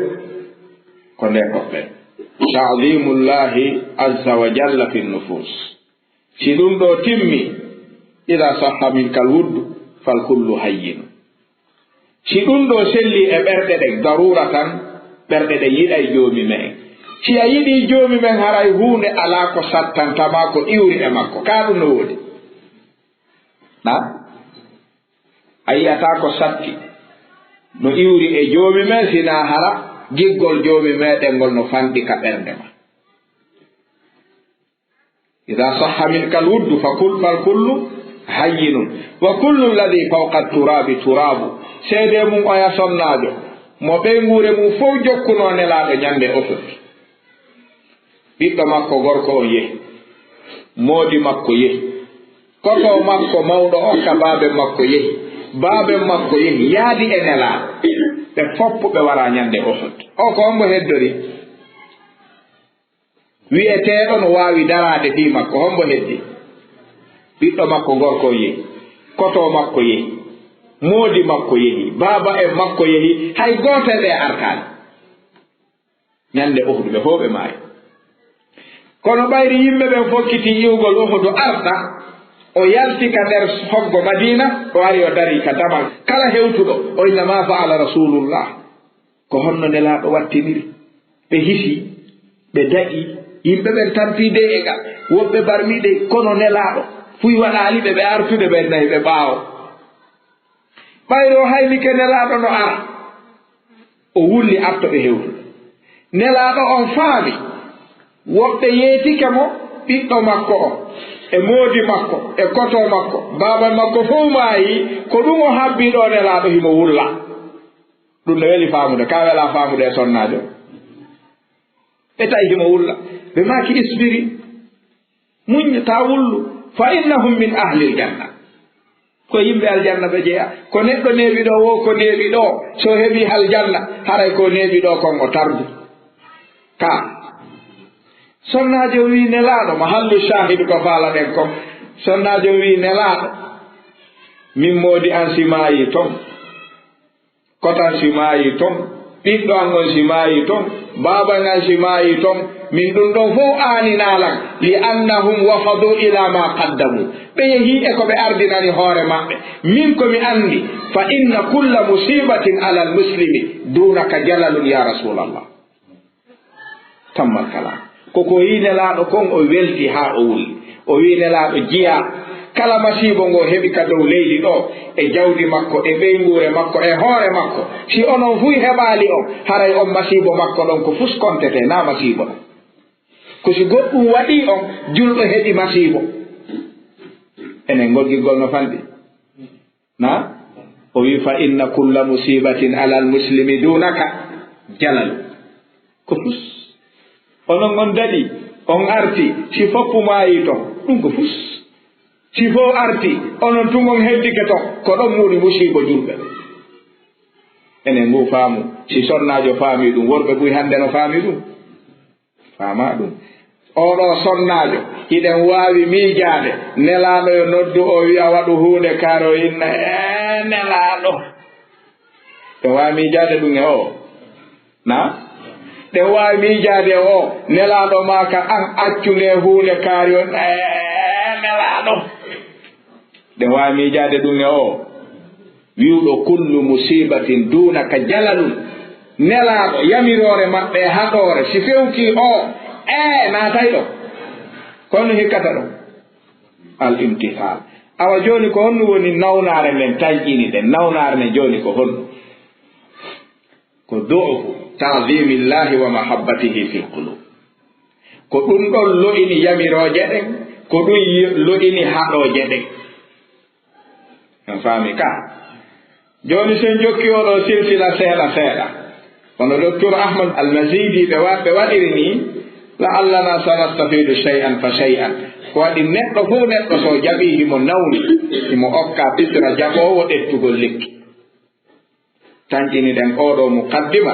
ko nde toɓɓen. Ta'zimullahi azza wa jalla fi nufus. Si ɗum ɗoo timmi, "Ida sahha minka alwuddu, fal kullu hayyin." Si ɗum ɗoo selli e ɓerɗe ɗen, daruura tan, ɓerɗe ɗen yiɗay Joomi men. Si a yiɗii Joomi men, haray huunde alaa ko sattanta ma ko iwri e makko. Kaa ɗum no woodi? Na? A yi'ataa ko satti no iwri e Joomi men, sinaa hara giggol Joomi meɗen ngol no fanɗi ka ɓernde ma. Ida sahha minka alwuddu fa kul-, fal kullu hayyinun, wa kullu alladhi fawqa turaabi turaabu. Seedee mum oya sonnaajo, mo ɓeynguure mum fow jokkunoo Nelaaɗo ñande Uhud. Ɓiɗɗo makko gorko on yehi, moodi makko yehi, Koto makko mawɗo on ka baaben makko yehi. Baaben makko yehi, yaadi e Nelaaɗo. Ɓe fof ɓe wara ñande Uhud. O ko hombo heddori? Wi'eteeɗo no waawi daraade fii makko, hombo heddi? Ɓiɗɗo makko gorko yehi, koto makko yehi, moodi makko yehi, baaba en makko yehi, hay gooto e ɓe artaani. Ñande Uhud ɓe fof ɓe maayi. Kono ɓayri yimɓe ɓen fokkiti yi'ugol Uhud arta, o yalti ka nder hoggo Madiina, o ari o dari ka damal. Kala hewtuɗo, o inna, "Ma fa'ala Rasulullah?" Ko honno Nelaaɗo wattiniri? Ɓe hisi, ɓe daƴi, yimɓe ɓen tampi dey e gal, woɓɓe barmi dey, kono Nelaaɗo fuy waɗaali ɓe, ɓe artude ɓe nayi ɓe ɓaawo. Ɓayri o haynike Nelaaɗo no ara, o wulli arto ɓe hewtude. Nelaaɗo on faami, woɓɓe yeetike mo, ɓiɗɗo makko on, e moodi makko, e koto makko, baaba makko fow maayi, ko ɗum o habbi ɗo Nelaaɗo himo wulla. Ɗum ne weli faamude, ka wela faamude e sonnaajo. Ɓe tawi himo wulla. Ɓe maaki, "Isbiri, muñ, ta wullu, fa innahum min ahlil janna." Ko yimɓe aljanna ɓe jeya. Ko neɗɗo neeɓi ɗo, wo ko neeɓi ɗo, so heɓi aljanna, haray ko neeɓi ɗo kon o tardu. Ka. Sonnaajo wi Nelaaɗo, mahallu shaahidu ko faalaɗen kon. Sonnaajo wi Nelaaɗo, min moodi an si maayi ton. Kotan si maayi ton, ɓiɗɗo an on si maayi ton, baaba an si maayi ton, min ɗum ɗon fow aaninaa lan, li annahum wafadu ila ma qaddamu. Ɓe yehi e ko ɓe ardinani hoore maɓɓe. Min ko mi anndi, fa inna kulla musibatin alal muslimi dunaka jalalun ya Rasulallah. Tammal kala. Ko ko yi Nelaaɗo kon, o welti haa o wuli. O wi Nelaaɗo, "Jiyaa, kala masiibo ngo heɓi ka dow leydi ɗo, e jawdi makko, e ɓeynguure makko, e hoore makko, si onon fuy heɓaali on, haray on masiibo makko ɗon ko fus kontete, na masiibo ɗon. Ko si goɗɗum waɗi on, julɗo heɓi masiibo." Enen ngol giggol no fanɗi. Na? O wi, "Fa inna kulla musibatin alal muslimi dunaka jalal." Ko fus. Onon on daɗi, on arti, si foppu maayi ton, ɗum ko fus. Si fow arti, onon tun on heddike ton, ko ɗon woni musiibo julɓe. Enen ngu faamu, si sonnaajo faami ɗum, worɓe buy hannde no faami ɗum. Faamaa ɗum. Oɗo sonnaajo, hiɗen waawi miijaade. Nelaaɗo yo noddu, o wi'a, "Waɗu huunde kaari," o inna, "Ee, Nelaaɗo." Ɗen waawi miijaade ɗum e o? Na? Ɗen waawi miijaade e o? Nelaaɗo maa ka an accu nde huunde kaari, o inna, "Ee, Nelaaɗo." Ɗen waawi miijaade ɗum e o? Wi'uɗo, "Kullu musibatin dunaka jalalun." Nelaaɗo, yamiroore maɓɓe e haɗoore, si fewtii o, ee, naatay ɗo. Kono hikkata ɗo. Al imtithal. Awa jooni ko honno woni nawnaare nden tanƴini ɗen? Nawnaare nden jooni ko honno? Ko du'fu ta'zimillahi wa mahabbatihi fil qulub. Ko ɗum ɗon lo'ini yamirooje ɗen, ko ɗum yi-, lo'ini haɗooje ɗen. En faami ka? Jooni, so en jokki oɗo silsila seeɗa seeɗa, hono Docteur Ahmad Al-Mazidi ɓe wa-, ɓe waɗiri nii, la'allana sanastafidu shay'an fa shay'an. Ko waɗi neɗɗo fow neɗɗo so jaɓii himo nawni, himo okka fitra jaɓoowo ɗettugol lekki. Tanƴini ɗen oɗo muqaddima,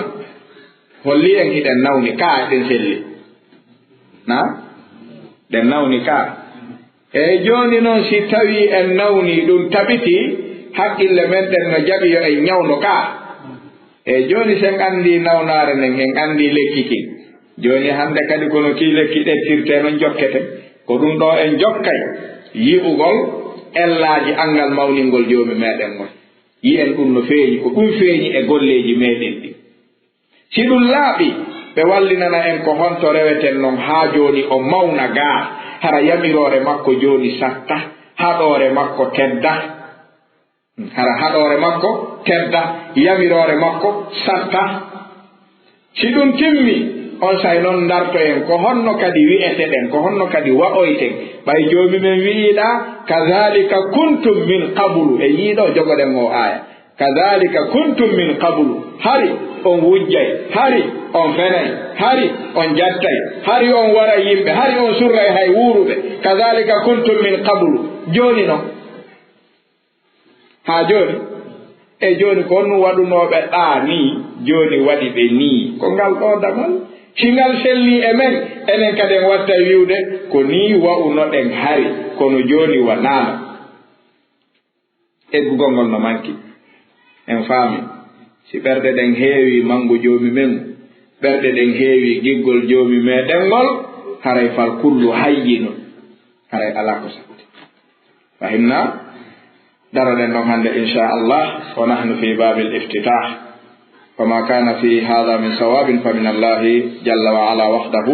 holli en hiɗen nawni ka, eɗen selli. Na? Ɗen nawni ka. Eey, jooni noon, si tawii en nawni, ɗum tabiti, haqqille men ɗen no jaɓi yo en ñawno ka. Eey, jooni, si en anndii nawnaare nden, en anndii lekki kin. Jooni, hannde kadi, kono kii lekki ɗettirtee, noon jokkete. Ko ɗum ɗo en jokkay yi'ugol ellaaji anngal mawningol Joomi meɗen ngol. Yi'en ɗum no feeñi, ko ɗum feeñi e golleeji meɗen ɗin. Si ɗum laaɓi, ɓe wallinana en ko honto reweten non haa jooni o mawna gaa, hara yamiroore makko jooni satta, haɗoore makko tedda. Hara haɗoore makko tedda, yamiroore makko satta. Si ɗum timmi, on saa'i non ndartoyen ko honno kadi wi'eteɗen, ko honno kadi wa'oyten. Ɓay Joomi men wi'iɗaa, "Kadhalika kuntum min qablu." E yiiɗo jogoɗen o aaya. "Kadhalika kuntum min qablu." Hari on wujjay, hari On fenay, hari on jattay, hari on waray yimɓe, hari on surray hay wuuruɓe. Kadhalika kuntum min qablu. Jooni non. Haa jooni? E jooni ko honɗum waɗunooɓe ɗaa nii, jooni waɗi ɓe nii. Ko ngal ɗoo damal. Si ngal sellii e men, enen kadi en wattay wi'ude ko nii wa'unoɗen hari, kono jooni wanaano. Eggugol ngol no manki. En faami, si ɓerɗe ɗen heewii manngu joomi men, ɓerɗe ɗen heewii giggol joomi meɗen ngol, haray fal kullu hayyinun, haray alaa ko satti. Fahimna? Daroɗen ɗon hannde, insha Allah, wa nahnu fi babil iftitah. Wa ma kana fi hadha min sawabin fa min Allahi jalla wa ala wahdahu.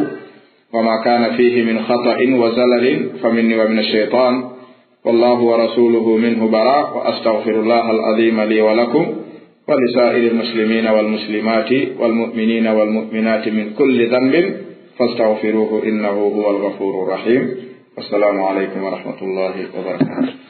Wa ma kana fihi min khata'in wa zalalin fa minni wa min ash-shaytan. والله ورسوله منه براء، وأستغفر الله العظيم لي ولكم ولسائر المسلمين والمسلمات والمؤمنين والمؤمنات من كل ذنب فاستغفروه إنه هو الغفور الرحيم. والسلام عليكم ورحمة الله وبركاته.